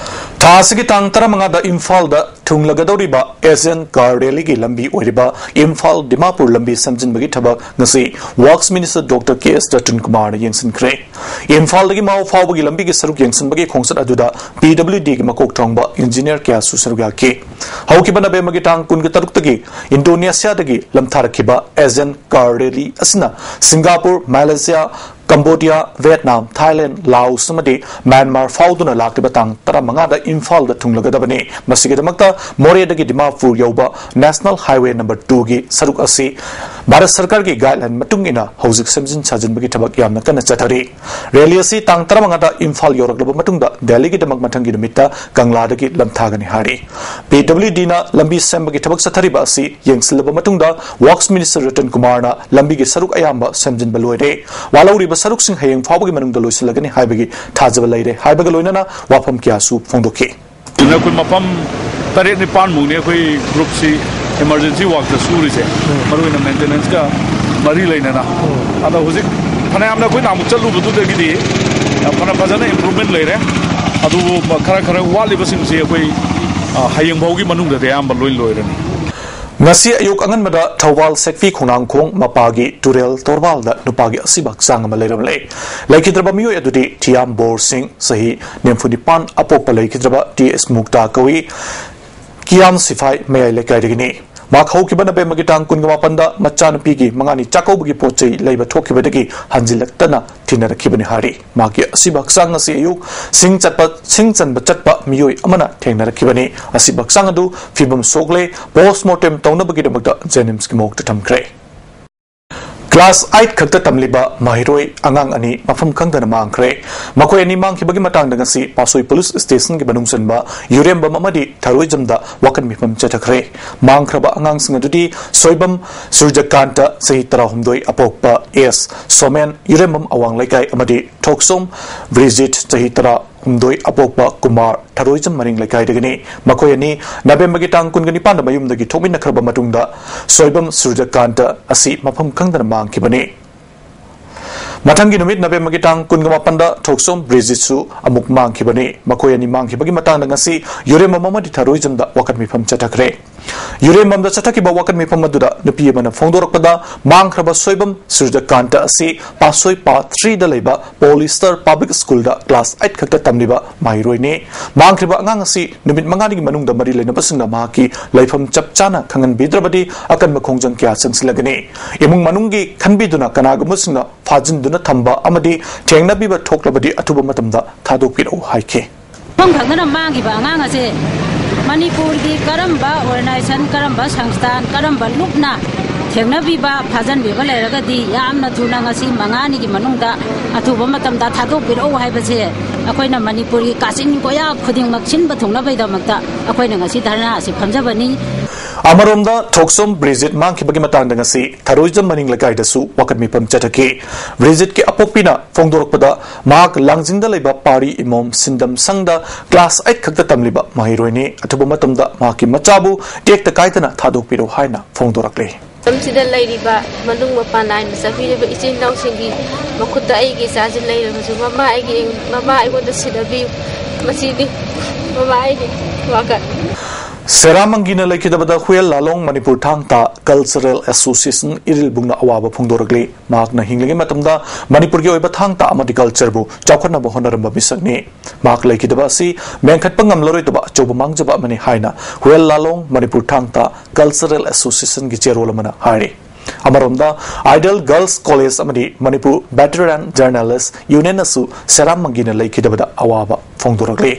ꯊꯥ ꯑꯁꯤꯒꯤ ꯇꯥꯡ ꯇꯔꯥꯃꯉꯥꯗ ꯏꯝꯐꯥꯜꯗ ꯊꯨꯡꯂꯒꯗꯧꯔꯤꯕ Asian Car Rallyꯒꯤ ꯂꯝꯕꯤ ꯑꯣꯏꯔꯤꯕ ꯏꯝꯐꯥꯜ ꯗꯤꯃꯥꯄꯨꯔ ꯂꯝꯕꯤ ꯁꯦꯝꯖꯤꯟꯕꯒꯤ ꯊꯕꯛ ꯉꯁꯤ Works Minister Doctor K S ꯖꯇꯟ ꯀꯨꯃꯥꯔꯅ ꯌꯦꯡꯁꯤꯟꯈ꯭ꯔꯦ꯫ ꯏꯝꯐꯥꯜꯗꯒꯤ ꯃꯥꯎ ꯐꯥꯎꯕꯒꯤ ꯂꯝꯕꯤꯒꯤ ꯁꯔꯨꯛ ꯌꯦꯡꯁꯤꯟꯕꯒꯤ ꯈꯣꯡꯆꯠ ꯑꯗꯨꯗ PWDꯒꯤ ꯃꯀꯣꯛ ꯊꯣꯡꯕ engineer ꯀꯌꯥꯁꯨ ꯁꯔꯨꯛ ꯌꯥꯈꯤ꯫ ꯍꯧꯈꯤꯕ ꯅꯕꯦꯝꯕꯔꯒꯤ ꯇꯥꯡ ꯀꯨꯟꯒ ꯇꯔꯨꯛꯇꯒꯤ ꯏꯟꯗꯣꯅꯦꯁꯤꯌꯥꯗꯒꯤ ꯂꯝꯊꯥꯔꯛꯈꯤꯕ Asian Car Rally ꯑꯁꯤꯅ Singapore, Malaysia, Cambodia, Vietnam, Thailand, ꯂꯥꯑꯣꯁ ꯑꯃꯗꯤ ꯃ꯭ꯌꯥꯟꯃꯥꯔ ꯐꯥꯎꯗꯨꯅ ꯂꯥꯛꯂꯤꯕ ꯇꯥꯡ ꯇꯔꯥꯃꯉꯥꯗ ꯏꯝꯐꯥꯜꯗ ꯊꯨꯡꯂꯒꯗꯕꯅꯤ꯫ ꯃꯁꯤꯒꯤꯗꯃꯛꯇ ꯃꯣꯔꯦꯗꯒꯤ ꯗꯤꯃꯥꯄꯨꯔ ꯌꯧꯕ ꯅꯦꯁꯅꯦꯜ ꯍꯥꯏꯋꯦ ꯅꯝꯕꯔ ꯇꯨꯒꯤ ꯁꯔꯨꯛ ꯑꯁꯤ ꯚꯥꯔꯠ ꯁꯔꯀꯥꯔꯒꯤ ꯒꯥꯏꯗꯂꯥꯏꯟ ꯃꯇꯨꯡ ꯏꯟꯅ ꯍꯧꯖꯤꯛ ꯁꯦꯝꯖꯤꯟ ꯁꯥꯖꯤꯟꯕꯒꯤ ꯊꯕꯛ ꯌꯥꯝꯅ ꯀꯟꯅ ꯆꯠꯊꯔꯤ꯫ ꯔꯦꯂꯤ ꯑꯁꯤ ꯇꯥꯡ ꯇꯔꯥꯃꯉꯥꯗ ꯏꯝꯐꯥꯜ ꯌꯧꯔꯛꯂꯕ ꯃꯇꯨꯡꯗ ꯗꯦꯜꯂꯤꯒꯤꯗꯃꯛ ꯃꯊꯪꯒꯤ ꯅꯨꯃꯤꯠꯇ ꯀꯪꯂꯥꯗꯒꯤ ꯂꯝꯊꯥꯒꯅꯤ ꯍꯥꯏꯔꯤ꯫ ꯄꯤ ꯗꯕ꯭ꯂꯤꯎ ꯗꯤꯅ ꯂꯝꯕꯤ ꯁꯦꯝꯕꯒꯤ ꯊꯕꯛ ꯆꯠꯊꯔꯤꯕ ꯑꯁꯤ ꯌꯦꯡꯁꯤꯜꯂꯕ ꯃꯇꯨꯡꯗ ꯋꯥꯔꯛꯁ ꯃꯤꯅꯤꯁꯇꯔ ꯔꯇꯟ ꯀꯨꯃꯥꯔꯅ ꯂꯝꯕꯤꯒꯤ ꯁꯔꯨꯛ ꯑꯌꯥꯝꯕ ꯁꯦꯝꯖꯤꯟꯕ ꯂꯣꯏꯔꯦ꯫ ꯋꯥꯠꯍꯧꯔꯤꯕ ꯁꯔꯨꯛꯁꯤꯡ ꯍꯌꯦꯡ ꯐꯥꯎꯕꯒꯤ ꯃꯅꯨꯡꯗ ꯂꯣꯏꯁꯤꯜꯂꯒꯅꯤ ꯍꯥꯏꯕꯒꯤ ꯊꯥꯖꯕ ꯂꯩꯔꯦ ꯍꯥꯏꯕꯒ ꯂꯣꯏꯅꯅ ꯋꯥꯐꯝ ꯀꯌꯥꯁꯨ ꯐꯣꯡꯗꯣꯛꯈꯤ꯫ ꯑꯩꯈꯣꯏ ꯃꯐꯝ ꯇꯔꯦꯠ ꯅꯤꯄꯥꯟꯃꯨꯛꯅꯤ ꯑꯩꯈꯣꯏ ꯒ꯭ꯔꯨꯞꯁꯤ ꯏꯃꯥꯔꯖꯦꯟꯁꯤ ꯋꯥꯛꯇ ꯁꯨꯔꯤꯁꯦ, ꯃꯔꯨꯑꯣꯏꯅ ꯃꯦꯟꯇꯦꯅꯦꯟꯁꯀ ꯃꯔꯤ ꯂꯩꯅꯅ꯫ ꯑꯗꯣ ꯍꯧꯖꯤꯛ ꯐꯅꯌꯥꯝꯅ ꯑꯩꯈꯣꯏꯅ ꯑꯃꯨꯛ ꯆꯠꯂꯨꯕꯗꯨꯗꯒꯤꯗꯤ ꯐꯅ ꯐꯖꯅ ꯏꯝꯄ꯭ꯔꯨꯚꯃꯦꯟ ꯂꯩꯔꯦ꯫ ꯑꯗꯨꯕꯨ ꯈꯔ ꯈꯔ ꯋꯥꯠꯂꯤꯕꯁꯤꯡꯁꯤ ꯑꯩꯈꯣꯏ, ꯑ, ꯍꯌꯦꯡ ꯐꯥꯎꯒꯤ ꯃꯅꯨꯡꯗꯗꯤ ꯑꯌꯥꯝꯕ ꯂꯣꯏ ꯂꯣꯏꯔꯅꯤ꯫ ꯉꯁꯤ ꯑꯌꯨꯛ ꯑꯉꯟꯕꯗ ꯊꯧꯕꯥꯜ ꯁꯦꯛꯄꯤ ꯈꯣꯡꯅꯥꯡꯈꯣꯡ ꯃꯄꯥꯒꯤ ꯇꯨꯔꯦꯜ ꯇꯣꯔꯕꯥꯜꯗ ꯅꯨꯄꯥꯒꯤ ꯑꯁꯤꯕ ꯍꯛꯆꯥꯡ ꯑꯃ ꯂꯩꯔꯝꯂꯦ꯫ ꯂꯩꯈꯤꯗ꯭ꯔꯕ ꯃꯤꯑꯣꯏ ꯑꯗꯨꯗꯤ ꯊꯤꯌꯥꯝ ꯕꯣꯔ ꯁꯤꯡ, ꯆꯍꯤ ꯅꯤꯐꯨ ꯅꯤꯄꯥꯟ, ꯑꯄꯣꯛꯄ ꯂꯩꯈꯤꯗ꯭ꯔꯕ ꯇꯤ ꯑꯦꯁ ꯃꯨꯛꯇꯥ ꯀꯧꯏ꯫ ꯀꯤꯌꯥꯝ ꯁꯤꯐꯥꯏ ꯃꯌꯥꯏ ꯂꯩꯀꯥꯏꯗꯒꯤꯅꯤ꯫ ꯃꯍꯥꯛ ꯍꯧꯈꯤꯕ ꯅꯕꯦꯝꯕꯔꯒꯤ ꯇꯥꯡ ꯀꯨꯟꯒ ꯃꯥꯄꯟꯗ ꯃꯆꯥꯅꯨꯄꯤꯒꯤ ꯃꯉꯥꯅꯤ ꯆꯥꯛꯀꯧꯕꯒꯤ ꯄꯣꯠ ꯆꯩ ꯂꯩꯕ ꯊꯣꯛꯈꯤꯕꯗꯒꯤ ꯍꯟꯖꯤꯜꯂꯛꯇꯅ ꯊꯤꯅꯔꯛꯈꯤꯕꯅꯤ ꯍꯥꯏꯔꯤ꯫ ꯃꯍꯥꯛꯀꯤ ꯑꯁꯤꯕ ꯍꯛꯆꯥꯡ ꯉꯁꯤ ꯑꯌꯨꯛ ꯁꯤꯡ ꯆꯠꯄ, ꯁꯤꯡ ꯆꯟꯕ ꯆꯠꯄ ꯃꯤꯑꯣꯏ ꯑꯃꯅ ꯊꯦꯡꯅꯔꯛꯈꯤꯕꯅꯤ꯫ ꯑꯁꯤꯕ ꯍꯛꯆꯥꯡ ꯑꯗꯨ ꯐꯤꯕꯝ ꯁꯣꯛꯂꯦ, ꯄꯣꯁꯃꯣꯔꯇꯦꯝ ꯇꯧꯅꯕꯒꯤꯗꯃꯛꯇ ꯖꯦꯅꯤꯝꯁꯀꯤ ꯃꯣꯔꯒꯇ ꯊꯝꯈ꯭ꯔꯦ꯫ ꯀ꯭ꯂꯥꯁ ꯑꯥꯏꯠ ꯈꯛꯇ ꯇꯝꯂꯤꯕ ꯃꯍꯩꯔꯣꯏ ꯑꯉꯥꯡ ꯑꯅꯤ ꯃꯐꯝ ꯈꯪꯗꯅ ꯃꯥꯡꯈ꯭ꯔꯦ꯫ ꯃꯈꯣꯏ ꯑꯅꯤ ꯃꯥꯡꯈꯤꯕꯒꯤ ꯃꯇꯥꯡꯗ ꯉꯁꯤ ꯄꯥꯠꯁꯣꯏ ꯄꯨꯂꯤꯁ ꯁ꯭ꯇꯦꯁꯟꯒꯤ ꯃꯅꯨꯡ ꯆꯟꯕ ꯌꯨꯔꯦꯝꯕꯝ ꯑꯃꯗꯤ ꯊꯔꯣꯏꯖꯝꯗ ꯋꯥꯀꯠ ꯃꯤꯐꯝ ꯆꯠꯊꯈ꯭ꯔꯦ꯫ ꯃꯥꯡꯈ꯭ꯔꯕ ꯑꯉꯥꯡꯁꯤꯡ ꯑꯗꯨꯗꯤ ꯁꯣꯏꯕꯝ ꯁꯨꯔꯖꯀꯥꯟꯇ, ꯆꯍꯤ ꯇꯔꯥꯍꯨꯝꯗꯣꯏ, ꯑꯄꯣꯛꯄ ꯑꯦꯁ ꯁꯣꯃꯦꯟ, ꯌꯨꯔꯦꯝꯕꯝ ꯑꯋꯥꯡ ꯂꯩꯀꯥꯏ, ꯑꯃꯗꯤ ꯊꯣꯛꯁꯣꯝ ꯕ꯭ꯔꯤꯖꯤꯠ, ꯆꯍꯤ ꯇꯔꯥꯍꯨꯝꯗꯣꯏ, ꯑꯄꯣꯛꯄ ꯀꯨꯃꯥꯔ, ꯊꯔꯣꯏꯖꯝ ꯃꯅꯤꯡ ꯂꯩꯀꯥꯏꯗꯒꯤꯅꯤ꯫ ꯃꯈꯣꯏ ꯑꯅꯤ ꯅꯕꯦꯝꯕꯔꯒꯤ ꯇꯥꯡ ꯀꯨꯟꯒ ꯅꯤꯄꯥꯟꯗ ꯃꯌꯨꯝꯗꯒꯤ ꯊꯣꯛꯃꯤꯟꯅꯈ꯭ꯔꯕ ꯃꯇꯨꯡꯗ ꯁꯣꯏꯕꯝ ꯁꯨꯔꯖꯀꯥꯟꯇ ꯑꯁꯤ ꯃꯐꯝ ꯈꯪꯗꯅ ꯃꯥꯡꯈꯤꯕꯅꯤ꯫ ꯃꯊꯪꯒꯤ ꯅꯨꯃꯤꯠ ꯅꯕꯦꯝꯕꯔꯒꯤ ꯇꯥꯡ ꯀꯨꯟꯒ ꯃꯥꯄꯟꯗ ꯊꯣꯛꯁꯣꯝ ꯕ꯭ꯔꯤꯖꯤꯠꯁꯨ ꯑꯃꯨꯛ ꯃꯥꯡꯈꯤꯕꯅꯤ꯫ ꯃꯈꯣꯏ ꯑꯅꯤ ꯃꯥꯡꯈꯤꯕꯒꯤ ꯃꯇꯥꯡꯗ ꯉꯁꯤ ꯌꯨꯔꯦꯝꯕꯝ ꯑꯃꯗꯤ ꯊꯔꯣꯏꯖꯝꯗ ꯋꯥꯀꯠ ꯃꯤꯐꯝ ꯆꯠꯊꯈ꯭ꯔꯦ꯫ ꯌꯨꯔꯦꯝꯕꯝꯗ ꯆꯠꯊꯈꯤꯕ ꯋꯥꯀꯠ ꯃꯤꯐꯝ ꯑꯗꯨꯗ ꯅꯨꯄꯤ ꯑꯃꯅ ꯐꯣꯡꯗꯣꯔꯛꯄꯗ, ꯃꯥꯡꯈ꯭ꯔꯕ ꯁꯣꯏꯕꯝ ꯁꯨꯔꯖꯀꯥꯟꯇ ꯑꯁꯤ ꯄꯥꯁꯣꯏ ꯄꯥ ꯊ꯭ꯔꯤꯗ ꯂꯩꯕ ꯄꯣꯂꯤꯁꯇꯔ ꯄꯕ꯭ꯂꯤꯛ ꯁ꯭ꯀꯨꯜꯗ ꯀ꯭ꯂꯥꯁ ꯑꯩꯠ ꯈꯛꯇ ꯇꯝꯂꯤꯕ ꯃꯍꯩꯔꯣꯏꯅꯤ꯫ ꯃꯥꯡꯈ꯭ꯔꯤꯕ ꯑꯉꯥꯡ ꯑꯁꯤ ꯅꯨꯃꯤꯠ ꯃꯉꯥꯅꯤꯒꯤ ꯃꯅꯨꯡꯗ ꯃꯔꯤ ꯂꯩꯅꯕꯁꯤꯡꯅ ꯃꯍꯥꯛꯀꯤ ꯂꯩꯐꯝ ꯆꯞ ꯆꯥꯅ ꯈꯪꯍꯟꯕꯤꯗ꯭ꯔꯕꯗꯤ ꯑꯀꯟꯕ ꯈꯣꯡꯖꯪ ꯀꯌꯥ ꯆꯪꯁꯤꯜꯂꯒꯅꯤ꯫ ꯏꯃꯨꯡ ꯃꯅꯨꯡꯒꯤ ꯈꯟꯕꯤꯗꯨꯅ ꯀꯅꯥꯒꯨꯝꯕꯁꯤꯡꯅ ꯐꯥꯖꯤꯟꯗꯨꯅ ꯊꯝꯕ ꯑꯃꯗꯤ ꯊꯦꯡꯅꯕꯤꯕ ꯊꯣꯛꯂꯕꯗꯤ ꯑꯊꯨꯕ ꯃꯇꯝꯗ ꯊꯥꯗꯣꯛꯄꯤꯔꯛꯎ ꯍꯥꯏꯈꯤ꯫ ꯃꯐꯝ ꯈꯪꯗꯅ ꯃꯥꯡꯈꯤꯕ ꯑꯉꯥꯡ ꯑꯁꯦ ꯃꯅꯤꯄꯨꯔꯒꯤ ꯀꯔꯝꯕ organization, ꯀꯔꯝꯕ ꯁꯪꯁꯊꯥꯟ, ꯀꯔꯝꯕ ꯂꯨꯞꯅ ꯊꯦꯡꯅꯕꯤꯕ, ꯐꯥꯖꯟꯕꯤꯕ ꯂꯩꯔꯒꯗꯤ ꯌꯥꯝꯅ ꯊꯨꯅ ꯉꯁꯤ ꯃꯉꯥꯅꯤꯒꯤ ꯃꯅꯨꯡꯗ ꯑꯊꯨꯕ ꯃꯇꯝꯗ ꯊꯥꯗꯣꯛꯄꯤꯔꯛꯎ ꯍꯥꯏꯕꯁꯦ ꯑꯩꯈꯣꯏꯅ ꯃꯅꯤꯄꯨꯔꯒꯤ ꯀꯥꯆꯤꯟ ꯀꯣꯌꯥ ꯈꯨꯗꯤꯡꯃꯛ ꯁꯤꯟꯕ ꯊꯨꯡꯅꯕꯒꯤꯗꯃꯛꯇ ꯑꯩꯈꯣꯏꯅ ꯉꯁꯤ ꯙꯔꯅꯥ ꯑꯁꯤ ꯐꯝꯖꯕꯅꯤ꯫ ꯑꯃꯔꯣꯝꯗ, ꯊꯣꯛꯆꯣꯝ ꯕ꯭ꯔꯤꯖꯤꯠ ꯃꯥꯡꯈꯤꯕꯒꯤ ꯃꯇꯥꯡꯗ ꯉꯁꯤ ꯊꯔꯣꯏꯖꯝ ꯃꯅꯤꯡ ꯂꯩꯀꯥꯏꯗꯁꯨ ꯋꯥꯀꯠ ꯃꯤꯐꯝ ꯆꯠꯊꯈꯤ꯫ ꯕ꯭ꯔꯤꯖꯤꯠꯀꯤ ꯑꯄꯣꯛꯄꯤꯅ ꯐꯣꯡꯗꯣꯔꯛꯄꯗ, ꯃꯍꯥꯛ ꯂꯥꯡꯖꯤꯡꯗ ꯂꯩꯕ ꯄꯥꯔꯤ ꯏꯃꯣꯝ ꯁꯤꯟꯗꯝ ꯁꯪꯗ ꯀ꯭ꯂꯥꯁ ꯑꯩꯠ ꯈꯛꯇ ꯇꯝꯂꯤꯕ ꯃꯍꯩꯔꯣꯏꯅꯤ꯫ ꯑꯊꯨꯕ ꯃꯇꯝꯗ ꯃꯍꯥꯛꯀꯤ ꯃꯆꯥꯕꯨ ꯇꯦꯛꯇ ꯀꯥꯏꯗꯅ ꯊꯥꯗꯣꯛꯄꯤꯔꯣ ꯍꯥꯏꯅ ꯐꯣꯡꯗꯣꯔꯛꯂꯤ꯫ ꯃꯇꯝꯁꯤꯗ ꯂꯩꯔꯤꯕ ꯃꯅꯨꯡ ꯃꯄꯥꯟ ꯅꯥꯏꯅ ꯆꯠꯄꯤꯔꯤꯕ ꯏꯆꯤꯜ ꯏꯅꯥꯎꯁꯤꯡꯒꯤ ꯃꯈꯨꯠꯇ ꯑꯩꯒꯤ ꯏꯆꯥꯁꯤ ꯂꯩꯔꯕꯁꯨ, ꯃꯃꯥ ꯑꯩꯒꯤ, ꯃꯃꯥ ꯑꯩꯉꯣꯟꯗ ꯁꯤꯟꯅꯕꯤꯌꯨ꯫ ꯃꯁꯤꯗꯤ ꯃꯃꯥ ꯑꯩꯒꯤ ꯋꯥꯀꯠ꯫ ꯁꯦꯔꯥꯃꯪꯒꯤꯅ ꯂꯩꯈꯤꯗꯕꯗ ꯍꯨꯌꯦꯜ ꯂꯥꯂꯣꯡ ꯃꯅꯤꯄꯨꯔ ꯊꯥꯡ ꯇꯥ ꯀꯜꯆꯔꯦꯜ ꯑꯦꯁꯣꯁꯤꯌꯦꯁꯟ ꯏꯔꯤꯜꯕꯨꯡꯅ ꯑꯋꯥꯕ ꯐꯣꯡꯗꯣꯔꯛꯂꯤ꯫ ꯃꯍꯥꯛꯅ ꯍꯤꯡꯂꯤꯉꯩ ꯃꯇꯝꯗ ꯃꯅꯤꯄꯨꯔꯒꯤ ꯑꯣꯏꯕ ꯊꯥꯡ ꯇꯥ ꯑꯃꯗꯤ ꯀꯜꯆꯔꯕꯨ ꯆꯥꯎꯈꯠꯅꯕ ꯍꯣꯠꯅꯔꯝꯕ ꯃꯤꯁꯛꯅꯤ꯫ ꯃꯍꯥꯛ ꯂꯩꯈꯤꯗꯕ ꯑꯁꯤ ꯃꯦꯟꯈꯠꯄ ꯉꯝꯂꯔꯣꯏꯗꯕ ꯑꯆꯧꯕ ꯃꯥꯡꯖꯕ ꯑꯃꯅꯤ ꯍꯥꯏꯅ ꯍꯨꯌꯦꯜ ꯂꯥꯂꯣꯡ ꯃꯅꯤꯄꯨꯔ ꯊꯥꯡ ꯇꯥ ꯀꯜꯆꯔꯦꯜ ꯑꯦꯁꯣꯁꯤꯌꯦꯁꯟꯒꯤ ꯆꯦꯔꯣꯜ ꯑꯃꯅ ꯍꯥꯏꯔꯤ꯫ ꯑꯃꯔꯣꯝꯗ, ꯑꯥꯏꯗꯜ ꯒꯔꯜꯁ ꯀꯣꯂꯦꯖ ꯑꯃꯗꯤ ꯃꯅꯤꯄꯨꯔ ꯚꯦꯇꯔꯥꯟ ꯖꯔꯅꯥꯂꯤꯁ ꯌꯨꯅꯤꯌꯟꯅꯁꯨ ꯁꯦꯔꯥꯝ ꯃꯪꯒꯤꯅ ꯂꯩꯈꯤꯗꯕꯗ ꯑꯋꯥꯕ ꯐꯣꯡꯗꯣꯔꯛꯂꯤ꯫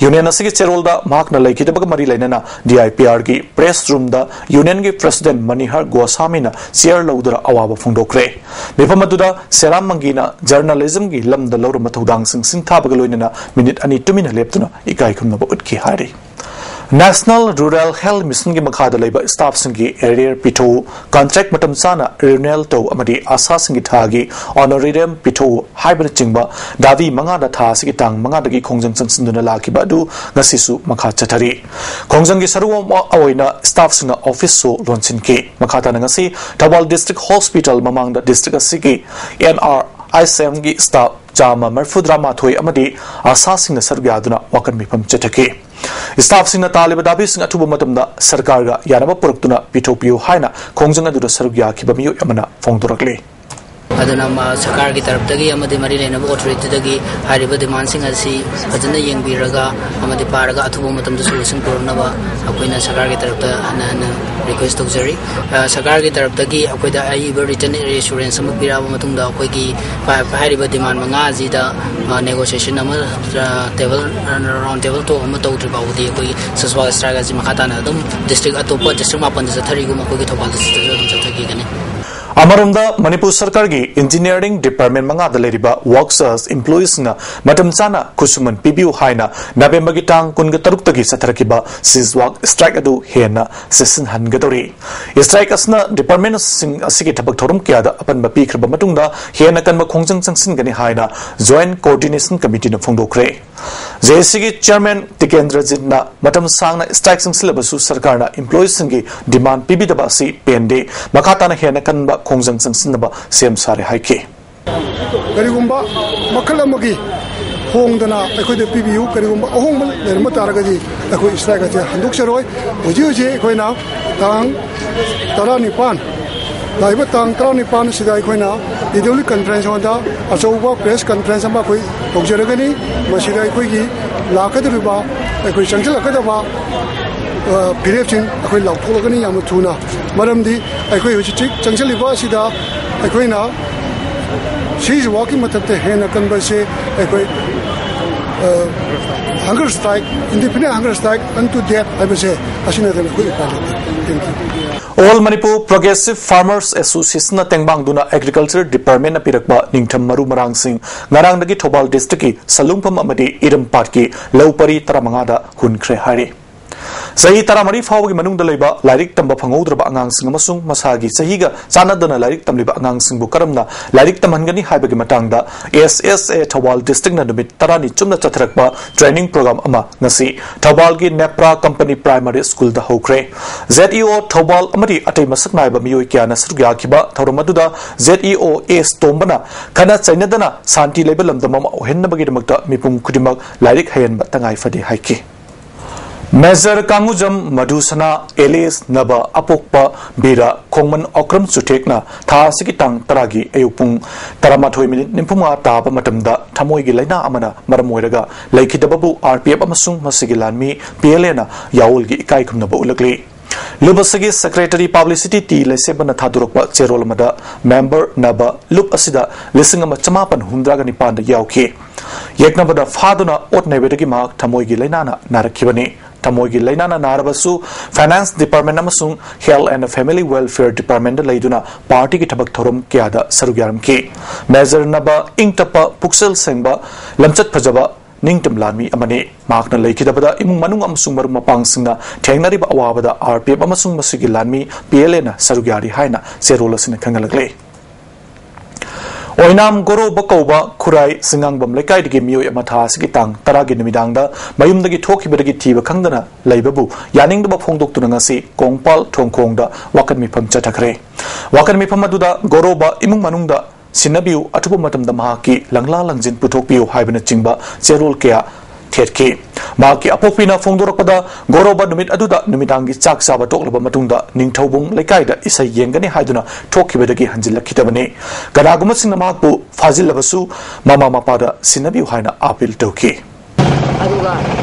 ꯌꯨꯅꯤꯌꯟ ꯑꯁꯤꯒꯤ ꯆꯦꯔꯣꯜꯗ ꯃꯍꯥꯛꯅ ꯂꯩꯈꯤꯗꯕꯒ ꯃꯔꯤ ꯂꯩꯅꯅ ꯗꯤ ꯑꯥꯏ ꯄꯤ ꯑꯥꯔꯒꯤ ꯄ꯭ꯔꯦꯁ ꯔꯨꯝꯗ ꯌꯨꯅꯤꯌꯟꯒꯤ ꯄ꯭ꯔꯦꯁꯤꯗꯦꯟꯠ ꯃꯅꯤꯍꯔ ꯒꯣꯁꯥꯃꯤꯅ ꯆꯤꯌꯔ ꯂꯧꯗꯨꯅ ꯑꯋꯥꯕ ꯐꯣꯡꯗꯣꯛꯈ꯭ꯔꯦ꯫ ꯃꯤꯐꯝ ꯑꯗꯨꯗ ꯁꯦꯔꯥꯝ ꯃꯪꯒꯤꯅ ꯖꯔꯅꯥꯂꯤꯖꯝꯒꯤ ꯂꯝꯗ ꯂꯧꯔꯝꯕ ꯊꯧꯗꯥꯡꯁꯤꯡ ꯁꯤꯡꯊꯥꯕꯒ ꯂꯣꯏꯅꯅ ꯃꯤꯅꯤꯠ ꯑꯅꯤ ꯇꯨꯃꯤꯟꯅ ꯂꯦꯞꯇꯨꯅ ꯏꯀꯥꯏ ꯈꯨꯝꯅꯕ ꯎꯠꯈꯤ ꯍꯥꯏꯔꯤ꯫ ꯅꯦꯁꯅꯦꯜ ꯔꯨꯔꯦꯜ ꯍꯦꯜꯊ ꯃꯤꯁꯟꯒꯤ ꯃꯈꯥꯗ ꯂꯩꯕ ꯁ꯭ꯇꯥꯐꯁꯤꯡꯒꯤ ꯑꯦꯔꯤꯌꯔ ꯄꯤꯊꯣꯛꯎ, ꯀꯟꯇ꯭ꯔꯦꯛ ꯃꯇꯝ ꯆꯥꯅ ꯔꯤꯅ꯭ꯌꯨꯑꯦꯜ ꯇꯧ ꯑꯃꯗꯤ ꯑꯥꯁꯥꯁꯤꯡꯒꯤ ꯊꯥꯒꯤ ꯑꯣꯅꯔꯦꯔꯤꯌꯝ ꯄꯤꯊꯣꯛꯎ ꯍꯥꯏꯕꯅꯆꯤꯡꯕ ꯗꯥꯕꯤ ꯃꯉꯥꯗ ꯊꯥ ꯑꯁꯤꯒꯤ ꯇꯥꯡ ꯃꯉꯥꯗꯒꯤ ꯈꯣꯡꯖꯪ ꯆꯪꯁꯤꯟꯗꯨꯅ ꯂꯥꯛꯈꯤꯕ ꯑꯗꯨ ꯉꯁꯤꯁꯨ ꯃꯈꯥ ꯆꯠꯊꯔꯤ꯫ ꯈꯣꯡꯖꯪꯒꯤ ꯁꯔꯨꯛ ꯑꯃ ꯑꯣꯏꯅ ꯁ꯭ꯇꯥꯐꯁꯤꯡꯅ ꯑꯣꯐꯤꯁ ꯁꯣ ꯂꯣꯟꯁꯤꯟꯈꯤ꯫ ꯃꯈꯥ ꯇꯥꯅ ꯉꯁꯤ ꯊꯧꯕꯥꯜ ꯗꯤꯁꯇ꯭ꯔꯤꯛ ꯍꯣꯁꯄꯤꯇꯥꯜ ꯃꯃꯥꯡꯗ ꯗꯤꯁꯇ꯭ꯔꯤꯛ ꯑꯁꯤꯒꯤ ꯑꯦꯟ ꯑꯥꯔ ꯑꯥꯏ ꯁꯤ ꯑꯦꯝꯒꯤ ꯁ꯭ꯇꯥꯐ ꯆꯥꯝꯃ ꯃꯔꯤꯐꯨꯇꯔꯥ ꯃꯥꯊꯣꯏ ꯑꯃꯗꯤ ꯑꯁꯥꯁꯤꯡꯅ ꯁꯔꯨꯛ ꯌꯥꯗꯨꯅ ꯋꯥꯀꯠ ꯃꯤꯐꯝ ꯆꯠꯊꯈꯤ꯫ ꯁ꯭ꯇꯥꯐꯁꯤꯡꯅ ꯇꯥꯜꯂꯤꯕ ꯗꯥꯕꯤꯁꯤꯡ ꯑꯊꯨꯕ ꯃꯇꯝꯗ ꯁꯔꯀꯥꯔꯒ ꯌꯥꯅꯕ ꯄꯨꯔꯛꯇꯨꯅ ꯄꯤꯊꯣꯛꯄꯤꯌꯨ ꯍꯥꯏꯅ ꯈꯣꯡꯖꯪ ꯑꯗꯨꯗ ꯁꯔꯨꯛ ꯌꯥꯈꯤꯕ ꯃꯤꯑꯣꯏ ꯑꯃꯅ ꯐꯣꯡꯗꯣꯔꯛꯂꯤ꯫ ꯑꯗꯨꯅ ꯃ-, ꯁꯔꯀꯥꯔꯒꯤ ꯇꯔꯞꯇꯒꯤ ꯑꯃꯗꯤ ꯃꯔꯤ ꯂꯩꯅꯕ ꯑꯣꯊꯣꯔꯤꯇꯤꯗꯒꯤ ꯍꯥꯏꯔꯤꯕ ꯗꯤꯃꯥꯟꯁꯤꯡ ꯑꯁꯤ ꯐꯖꯅ ꯌꯦꯡꯕꯤꯔꯒ ꯑꯃꯗꯤ ꯄꯥꯔꯒ ꯑꯊꯨꯕ ꯃꯇꯝꯗ ꯁꯣꯂꯨꯁꯟ ꯄꯨꯔꯛꯅꯕ ꯑꯩꯈꯣꯏꯅ ꯁꯔꯀꯥꯔꯒꯤ ꯇꯔꯞꯇ ꯍꯟꯅ ꯍꯟꯅ ꯔꯤꯀ꯭ꯋꯦꯁ ꯇꯧꯖꯔꯤ꯫ ꯑ, ꯁꯔꯀꯥꯔꯒꯤ ꯇꯔꯞꯇꯒꯤ ꯑꯩꯈꯣꯏꯗ ꯑꯏꯕ ꯔꯤꯇꯟ ꯑꯦꯁꯨꯔꯦꯟꯁ ꯑꯃ ꯄꯤꯔꯛꯑꯕ ꯃꯇꯨꯡꯗ ꯑꯩꯈꯣꯏꯒꯤ ꯄ-, ꯍꯥꯏꯔꯤꯕ ꯗꯤꯃꯥꯟ ꯃꯉꯥ ꯑꯁꯤꯗ, ꯑ, ꯅꯦꯒꯣꯁꯤꯌꯦꯁꯟ ꯑꯃ, ꯑ, ꯇꯦꯕꯜ, ꯑ, ꯔꯥꯎꯟ ꯇꯦꯕꯜ ꯇꯣꯛ ꯑꯃ ꯇꯧꯗ꯭ꯔꯤ ꯐꯥꯎꯕꯗꯤ ꯑꯩꯈꯣꯏꯒꯤ ꯁꯤꯖꯋꯥꯛ ꯁ꯭ꯇ꯭ꯔꯥꯏꯛ ꯑꯁꯤ ꯃꯈꯥ ꯇꯥꯅ ꯑꯗꯨꯝ ꯗꯤꯁꯇ꯭ꯔꯤꯛ ꯑꯇꯣꯞꯄ ꯗꯤꯁꯇ꯭ꯔꯤꯛ ꯃꯥꯄꯟꯗ ꯆꯠꯊꯔꯤꯒꯨꯝ ꯑꯩꯈꯣꯏꯒꯤ ꯊꯧꯕꯥꯜ ꯗꯤꯁꯇ꯭ꯔꯤꯛꯇꯁꯨ ꯑꯗꯨꯝ ꯆꯠꯊꯈꯤꯒꯅꯤ꯫ ꯑꯃꯔꯣꯝꯗ, ꯃꯅꯤꯄꯨꯔ ꯁꯔꯀꯥꯔꯒꯤ ꯏꯟꯖꯤꯅꯤꯌꯥꯔꯤꯡ ꯗꯤꯄꯥꯔꯠꯃꯦꯟ ꯃꯉꯥꯗ ꯂꯩꯔꯤꯕ ꯋꯥꯔꯀꯔꯁ, ꯏꯝꯄ꯭ꯂꯣꯌꯤꯁꯁꯤꯡꯅ ꯃꯇꯝ ꯆꯥꯅ ꯈꯨꯠꯁꯨꯃꯟ ꯄꯤꯕꯤꯌꯨ ꯍꯥꯏꯅ ꯅꯕꯦꯝꯕꯔꯒꯤ ꯇꯥꯡ ꯀꯨꯟꯒ ꯇꯔꯨꯛꯇꯒꯤ ꯆꯠꯊꯔꯛꯈꯤꯕ ꯁꯤꯖꯋꯥꯛ ꯁ꯭ꯇ꯭ꯔꯥꯏꯛ ꯑꯗꯨ ꯍꯦꯟꯅ ꯆꯦꯠꯁꯤꯟꯍꯟꯒꯗꯧꯔꯤ꯫ ꯁ꯭ꯇ꯭ꯔꯥꯏꯛ ꯑꯁꯤꯅ ꯗꯤꯄꯥꯔꯠꯃꯦꯟꯁꯤꯡ ꯑꯁꯤꯒꯤ ꯊꯕꯛ ꯊꯧꯔꯝ ꯀꯌꯥꯗ ꯑꯄꯟꯕ ꯄꯤꯈ꯭ꯔꯕ ꯃꯇꯨꯡꯗ ꯍꯦꯟꯅ ꯀꯟꯕ ꯈꯣꯡꯖꯪ ꯆꯪꯁꯤꯟꯒꯅꯤ ꯍꯥꯏꯅ ꯖꯣꯏꯟꯠ ꯀꯣꯑꯣꯔꯗꯤꯅꯦꯁꯟ ꯀꯃꯤꯇꯤꯅ ꯐꯣꯡꯗꯣꯛꯈ꯭ꯔꯦ꯫ ꯖꯦ ꯑꯦ ꯁꯤꯒꯤ ꯆꯤꯌꯔꯃꯦꯟ ꯇꯤꯀꯦꯟꯗ꯭ꯔꯖꯤꯠꯅ ꯃꯇꯝ ꯁꯥꯡꯅ ꯁ꯭ꯇ꯭ꯔꯥꯏꯛ ꯆꯪꯁꯤꯜꯂꯕꯁꯨ ꯁꯔꯀꯥꯔꯅ ꯏꯝꯄ꯭ꯂꯣꯌꯤꯁꯁꯤꯡꯒꯤ ꯗꯤꯃꯥꯟ ꯄꯤꯕꯤꯗꯕ ꯑꯁꯤ ꯄꯦꯟꯗꯦ, ꯃꯈꯥ ꯇꯥꯅ ꯍꯦꯟꯅ ꯀꯟꯕ ꯈꯣꯡꯖꯪ ꯆꯪꯁꯤꯟꯅꯕ ꯁꯦꯝ ꯁꯥꯔꯦ ꯍꯥꯏꯈꯤ꯫ ꯀꯔꯤꯒꯨꯝꯕ ꯃꯈꯜ ꯑꯃꯒꯤ ꯍꯣꯡꯗꯅ ꯑꯩꯈꯣꯏꯗ ꯄꯤꯕꯤꯌꯨ, ꯀꯔꯤꯒꯨꯝꯕ ꯑꯍꯣꯡꯕ ꯂꯩꯔꯝꯕ ꯇꯥꯔꯒꯗꯤ ꯑꯩꯈꯣꯏ ꯁ꯭ꯇ꯭ꯔꯥꯏꯛ ꯑꯁꯦ ꯍꯟꯗꯣꯛꯆꯔꯣꯏ꯫ ꯍꯧꯖꯤꯛ ꯍꯧꯖꯤꯛ ꯑꯩꯈꯣꯏꯅ ꯇꯥꯡ ꯇꯔꯥꯅꯤꯄꯥꯟ, ꯂꯥꯛꯏꯕ ꯇꯥꯡ ꯇꯔꯥꯅꯤꯄꯥꯟ ꯑꯁꯤꯗ ꯑꯩꯈꯣꯏꯅ ꯏꯗꯨꯜ ꯀꯟꯐ꯭ꯔꯦꯟꯁ ꯍꯣꯜꯗ ꯑꯆꯧꯕ ꯄ꯭ꯔꯦꯁ ꯀꯟꯐ꯭ꯔꯦꯟꯁ ꯑꯃ ꯑꯩꯈꯣꯏ ꯇꯧꯖꯔꯒꯅꯤ꯫ ꯃꯁꯤꯗ ꯑꯩꯈꯣꯏꯒꯤ ꯂꯥꯛꯀꯗꯧꯔꯤꯕ, ꯑꯩꯈꯣꯏ ꯆꯪꯁꯤꯜꯂꯛꯀꯗꯕ, ꯑ, ꯐꯤꯔꯦꯞꯁꯤꯡ ꯑꯩꯈꯣꯏ ꯂꯥꯎꯊꯣꯛꯂꯒꯅꯤ ꯌꯥꯝꯅ ꯊꯨꯅ꯫ ꯃꯔꯝꯗꯤ ꯑꯩꯈꯣꯏ ꯍꯧꯖꯤꯛ ꯍꯧꯖꯤꯛ ꯆꯪꯁꯤꯜꯂꯤꯕ ꯑꯁꯤꯗ ꯑꯩꯈꯣꯏꯅ ꯁꯤꯖꯋꯥꯛꯀꯤ ꯃꯊꯛꯇ ꯍꯦꯟꯅ ꯀꯟꯕꯁꯦ ꯑꯩꯈꯣꯏ, ꯑ, hunger strike, indefinite hunger strike unto death ꯍꯥꯏꯕꯁꯦ ꯑꯁꯤ ꯅꯠꯇꯅ ꯑꯩꯈꯣꯏ ꯎꯄꯥꯏ ꯂꯩꯇꯦ꯫ Thank you꯫ All Manipur Progressive Farmers Associationꯅ ꯇꯦꯡꯕꯥꯡꯗꯨꯅ ꯑꯦꯒ꯭ꯔꯤꯀꯜꯆꯔ ꯗꯤꯄꯥꯔꯠꯃꯦꯟꯅ ꯄꯤꯔꯛꯄ ꯅꯤꯡꯊꯝ ꯃꯔꯨ ꯃꯔꯥꯡꯁꯤꯡ ꯉꯔꯥꯡꯗꯒꯤ ꯊꯧꯕꯥꯜ ꯗꯤꯁꯇ꯭ꯔꯤꯛꯀꯤ ꯁꯂꯨꯡꯐꯝ ꯑꯃꯗꯤ ꯏꯔꯝꯄꯥꯠꯀꯤ ꯂꯧ ꯄꯔꯤ ꯇꯔꯥꯃꯉꯥꯗ ꯍꯨꯟꯈ꯭ꯔꯦ ꯍꯥꯏꯔꯤ꯫ ꯆꯍꯤ ꯇꯔꯥꯃꯔꯤ ꯐꯥꯎꯕꯒꯤ ꯃꯅꯨꯡꯗ ꯂꯩꯕ ꯂꯥꯏꯔꯤꯛ ꯇꯝꯕ ꯐꯪꯍꯧꯗ꯭ꯔꯕ ꯑꯉꯥꯡꯁꯤꯡ ꯑꯃꯁꯨꯡ ꯃꯁꯥꯒꯤ ꯆꯍꯤꯒ ꯆꯥꯟꯅꯗꯅ ꯂꯥꯏꯔꯤꯛ ꯇꯝꯂꯤꯕ ꯑꯉꯥꯡꯁꯤꯡꯕꯨ ꯀꯔꯝꯅ ꯂꯥꯏꯔꯤꯛ ꯇꯝꯍꯟꯒꯅꯤ ꯍꯥꯏꯕꯒꯤ ꯃꯇꯥꯡꯗ S S A Thoubal district ꯅ ꯅꯨꯃꯤꯠ ꯇꯔꯥꯅꯤ ꯆꯨꯞꯅ ꯆꯠꯊꯔꯛꯄ training program ꯑꯃ ꯉꯁꯤ ꯊꯧꯕꯥꯜꯒꯤ ꯅꯦꯄ꯭ꯔꯥ ꯀꯝꯄꯅꯤ ꯄ꯭ꯔꯥꯏꯃꯔꯤ ꯁ꯭ꯀꯨꯜꯗ ꯍꯧꯈ꯭ꯔꯦ꯫ Z E O ꯊꯧꯕꯥꯜ ꯑꯃꯗꯤ ꯑꯇꯩ ꯃꯁꯛ ꯅꯥꯏꯕ ꯃꯤꯑꯣꯏ ꯀꯌꯥꯅ ꯁꯔꯨꯛ ꯌꯥꯈꯤꯕ ꯊꯧꯔꯝ ꯑꯗꯨꯗ Z E O S ꯇꯣꯝꯕꯅ ꯈꯠꯅ ꯆꯩꯅꯗꯅ ꯁꯥꯟꯇꯤ ꯂꯩꯕ ꯂꯝꯗꯝ ꯑꯃ ꯑꯣꯏꯍꯟꯅꯕꯒꯤꯗꯃꯛꯇ ꯃꯤꯄꯨꯝ ꯈꯨꯗꯤꯡꯃꯛ ꯂꯥꯏꯔꯤꯛ ꯍꯩꯍꯟꯕ ꯇꯉꯥꯏ ꯐꯗꯦ ꯍꯥꯏꯈꯤ꯫ ꯃꯦꯖꯔ ꯀꯥꯡꯉꯨꯖꯝ ꯃꯙꯨꯁꯅꯥ ꯑꯦꯂꯤꯌꯥꯁ ꯅꯕ ꯑꯄꯣꯛꯄ ꯕꯤꯔ ꯈꯣꯡꯃꯟ ꯑꯣꯀ꯭ꯔꯝ ꯆꯨꯊꯦꯛꯅ ꯊꯥ ꯑꯁꯤꯒꯤ ꯇꯥꯡ ꯇꯔꯥꯒꯤ ꯑꯌꯨꯛ ꯄꯨꯡ ꯇꯔꯥꯃꯥꯊꯣꯏ ꯃꯤꯅꯤꯠ ꯅꯤꯐꯨꯃꯉꯥ ꯇꯥꯕ ꯃꯇꯝꯗ ꯊꯃꯣꯏꯒꯤ ꯂꯥꯏꯅꯥ ꯑꯃꯅ ꯃꯔꯝ ꯑꯣꯏꯔꯒ ꯂꯩꯈꯤꯗꯕꯕꯨ R P F ꯑꯃꯁꯨꯡ ꯃꯁꯤꯒꯤ ꯂꯥꯟꯃꯤ P L A ꯅ ꯌꯥꯑꯣꯜꯒꯤ ꯏꯀꯥꯏ ꯈꯨꯝꯅꯕ ꯎꯠꯂꯛꯂꯤ꯫ ꯂꯨꯞ ꯑꯁꯤꯒꯤ secretary publicity ꯇꯤ ꯂꯩꯁꯦꯝꯕꯅ ꯊꯥꯗꯣꯔꯛꯄ ꯆꯦꯔꯣꯜ ꯑꯃꯗ ꯃꯦꯝꯕꯔ ꯅꯕ ꯂꯨꯞ ꯑꯁꯤꯗ ꯂꯤꯁꯤꯡ ꯑꯃ ꯆꯃꯥꯄꯟ ꯍꯨꯝꯗ꯭ꯔꯥꯒ ꯅꯤꯄꯥꯟꯗ ꯌꯥꯎꯈꯤ꯫ ꯌꯦꯛꯅꯕꯗ ꯐꯥꯗꯨꯅ ꯑꯣꯠ ꯅꯩꯕꯗꯒꯤ ꯃꯍꯥꯛ ꯊꯃꯣꯏꯒꯤ ꯂꯥꯏꯅꯥꯅ ꯅꯥꯔꯛꯈꯤꯕꯅꯤ꯫ ꯊꯃꯣꯏꯒꯤ ꯂꯥꯏꯅꯥꯅ ꯅꯥꯔꯕꯁꯨ finance department ꯑꯃꯁꯨꯡ health and family welfare department ꯗ ꯂꯩꯗꯨꯅ party ꯒꯤ ꯊꯕꯛ ꯊꯧꯔꯝ ꯀꯌꯥꯗ ꯁꯔꯨꯛ ꯌꯥꯔꯝꯈꯤ꯫ ꯃꯦꯖꯔ ꯅꯕ ꯏꯪ ꯇꯞꯄ, ꯄꯨꯛꯆꯦꯜ ꯁꯦꯡꯕ, ꯂꯝꯆꯠ ꯐꯖꯕ, ꯅꯤꯡꯇꯝ ꯂꯥꯟꯃꯤ ꯑꯃꯅꯤ꯫ ꯃꯍꯥꯛꯅ ꯂꯩꯈꯤꯗꯕꯗ ꯏꯃꯨꯡ ꯃꯅꯨꯡ ꯑꯃꯁꯨꯡ ꯃꯔꯨꯞ ꯃꯄꯥꯡꯁꯤꯡꯅ ꯊꯦꯡꯅꯔꯤꯕ ꯑꯋꯥꯕꯗ R P F ꯑꯃꯁꯨꯡ ꯃꯁꯤꯒꯤ ꯂꯥꯟꯃꯤ P L A ꯅ ꯁꯔꯨꯛ ꯌꯥꯔꯤ ꯍꯥꯏꯅ ꯆꯦꯔꯣꯜ ꯑꯁꯤꯅ ꯈꯪꯍꯜꯂꯛꯂꯤ꯫ ꯑꯣꯏꯅꯥꯝ ꯒꯣꯔꯣꯕ ꯀꯧꯕ ꯈꯨꯔꯥꯏ ꯁꯤꯡꯉꯥꯡꯕꯝ ꯂꯩꯀꯥꯏꯗꯒꯤ ꯃꯤꯑꯣꯏ ꯑꯃ ꯊꯥ ꯑꯁꯤꯒꯤ ꯇꯥꯡ ꯇꯔꯥꯒꯤ ꯅꯨꯃꯤꯗꯥꯡꯗ ꯃꯌꯨꯝꯗꯒꯤ ꯊꯣꯛꯈꯤꯕꯗꯒꯤ ꯊꯤꯕ ꯈꯪꯗꯅ ꯂꯩꯕꯕꯨ ꯌꯥꯅꯤꯡꯗꯕ ꯐꯣꯡꯗꯣꯛꯇꯨꯅ ꯉꯁꯤ ꯀꯣꯡꯄꯥꯜ ꯊꯣꯡꯈꯣꯡꯗ ꯋꯥꯀꯠ ꯃꯤꯐꯝ ꯆꯠꯊꯈ꯭ꯔꯦ꯫ ꯋꯥꯀꯠ ꯃꯤꯐꯝ ꯑꯗꯨꯗ ꯒꯣꯔꯣꯕ ꯏꯃꯨꯡ ꯃꯅꯨꯡꯗ ꯁꯤꯟꯅꯕꯤꯌꯨ, ꯑꯊꯨꯕ ꯃꯇꯝꯗ ꯃꯍꯥꯛꯀꯤ ꯂꯪꯂꯥ ꯂꯪꯖꯤꯟ ꯄꯨꯊꯣꯛꯄꯤꯌꯨ ꯍꯥꯏꯕꯅꯆꯤꯡꯕ ꯆꯦꯔꯣꯜ ꯀꯌꯥ ꯊꯦꯠꯈꯤ꯫ ꯃꯍꯥꯛꯀꯤ ꯑꯄꯣꯛꯄꯤꯅ ꯐꯣꯡꯗꯣꯔꯛꯄꯗ ꯒꯣꯔꯣꯕ ꯅꯨꯃꯤꯠ ꯑꯗꯨꯗ ꯅꯨꯃꯤꯗꯥꯡꯒꯤ ꯆꯥꯛ ꯆꯥꯕ ꯇꯣꯛꯂꯕ ꯃꯇꯨꯡꯗ ꯅꯤꯡꯊꯧꯕꯨꯡ ꯂꯩꯀꯥꯏꯗ ꯏꯁꯩ ꯌꯦꯡꯒꯅꯤ ꯍꯥꯏꯗꯨꯅ ꯊꯣꯛꯈꯤꯕꯗꯒꯤ ꯍꯟꯖꯤꯜꯂꯛꯈꯤꯗꯕꯅꯤ꯫ ꯀꯅꯥꯒꯨꯝꯕꯁꯤꯡꯅ ꯃꯍꯥꯛꯄꯨ ꯐꯥꯖꯤꯜꯂꯕꯁꯨ ꯃꯃꯥ ꯃꯄꯥꯗ ꯁꯤꯟꯅꯕꯤꯌꯨ ꯍꯥꯏꯅ ꯑꯥꯄꯤꯜ ꯇꯧꯈꯤ꯫ ꯑꯗꯨꯒ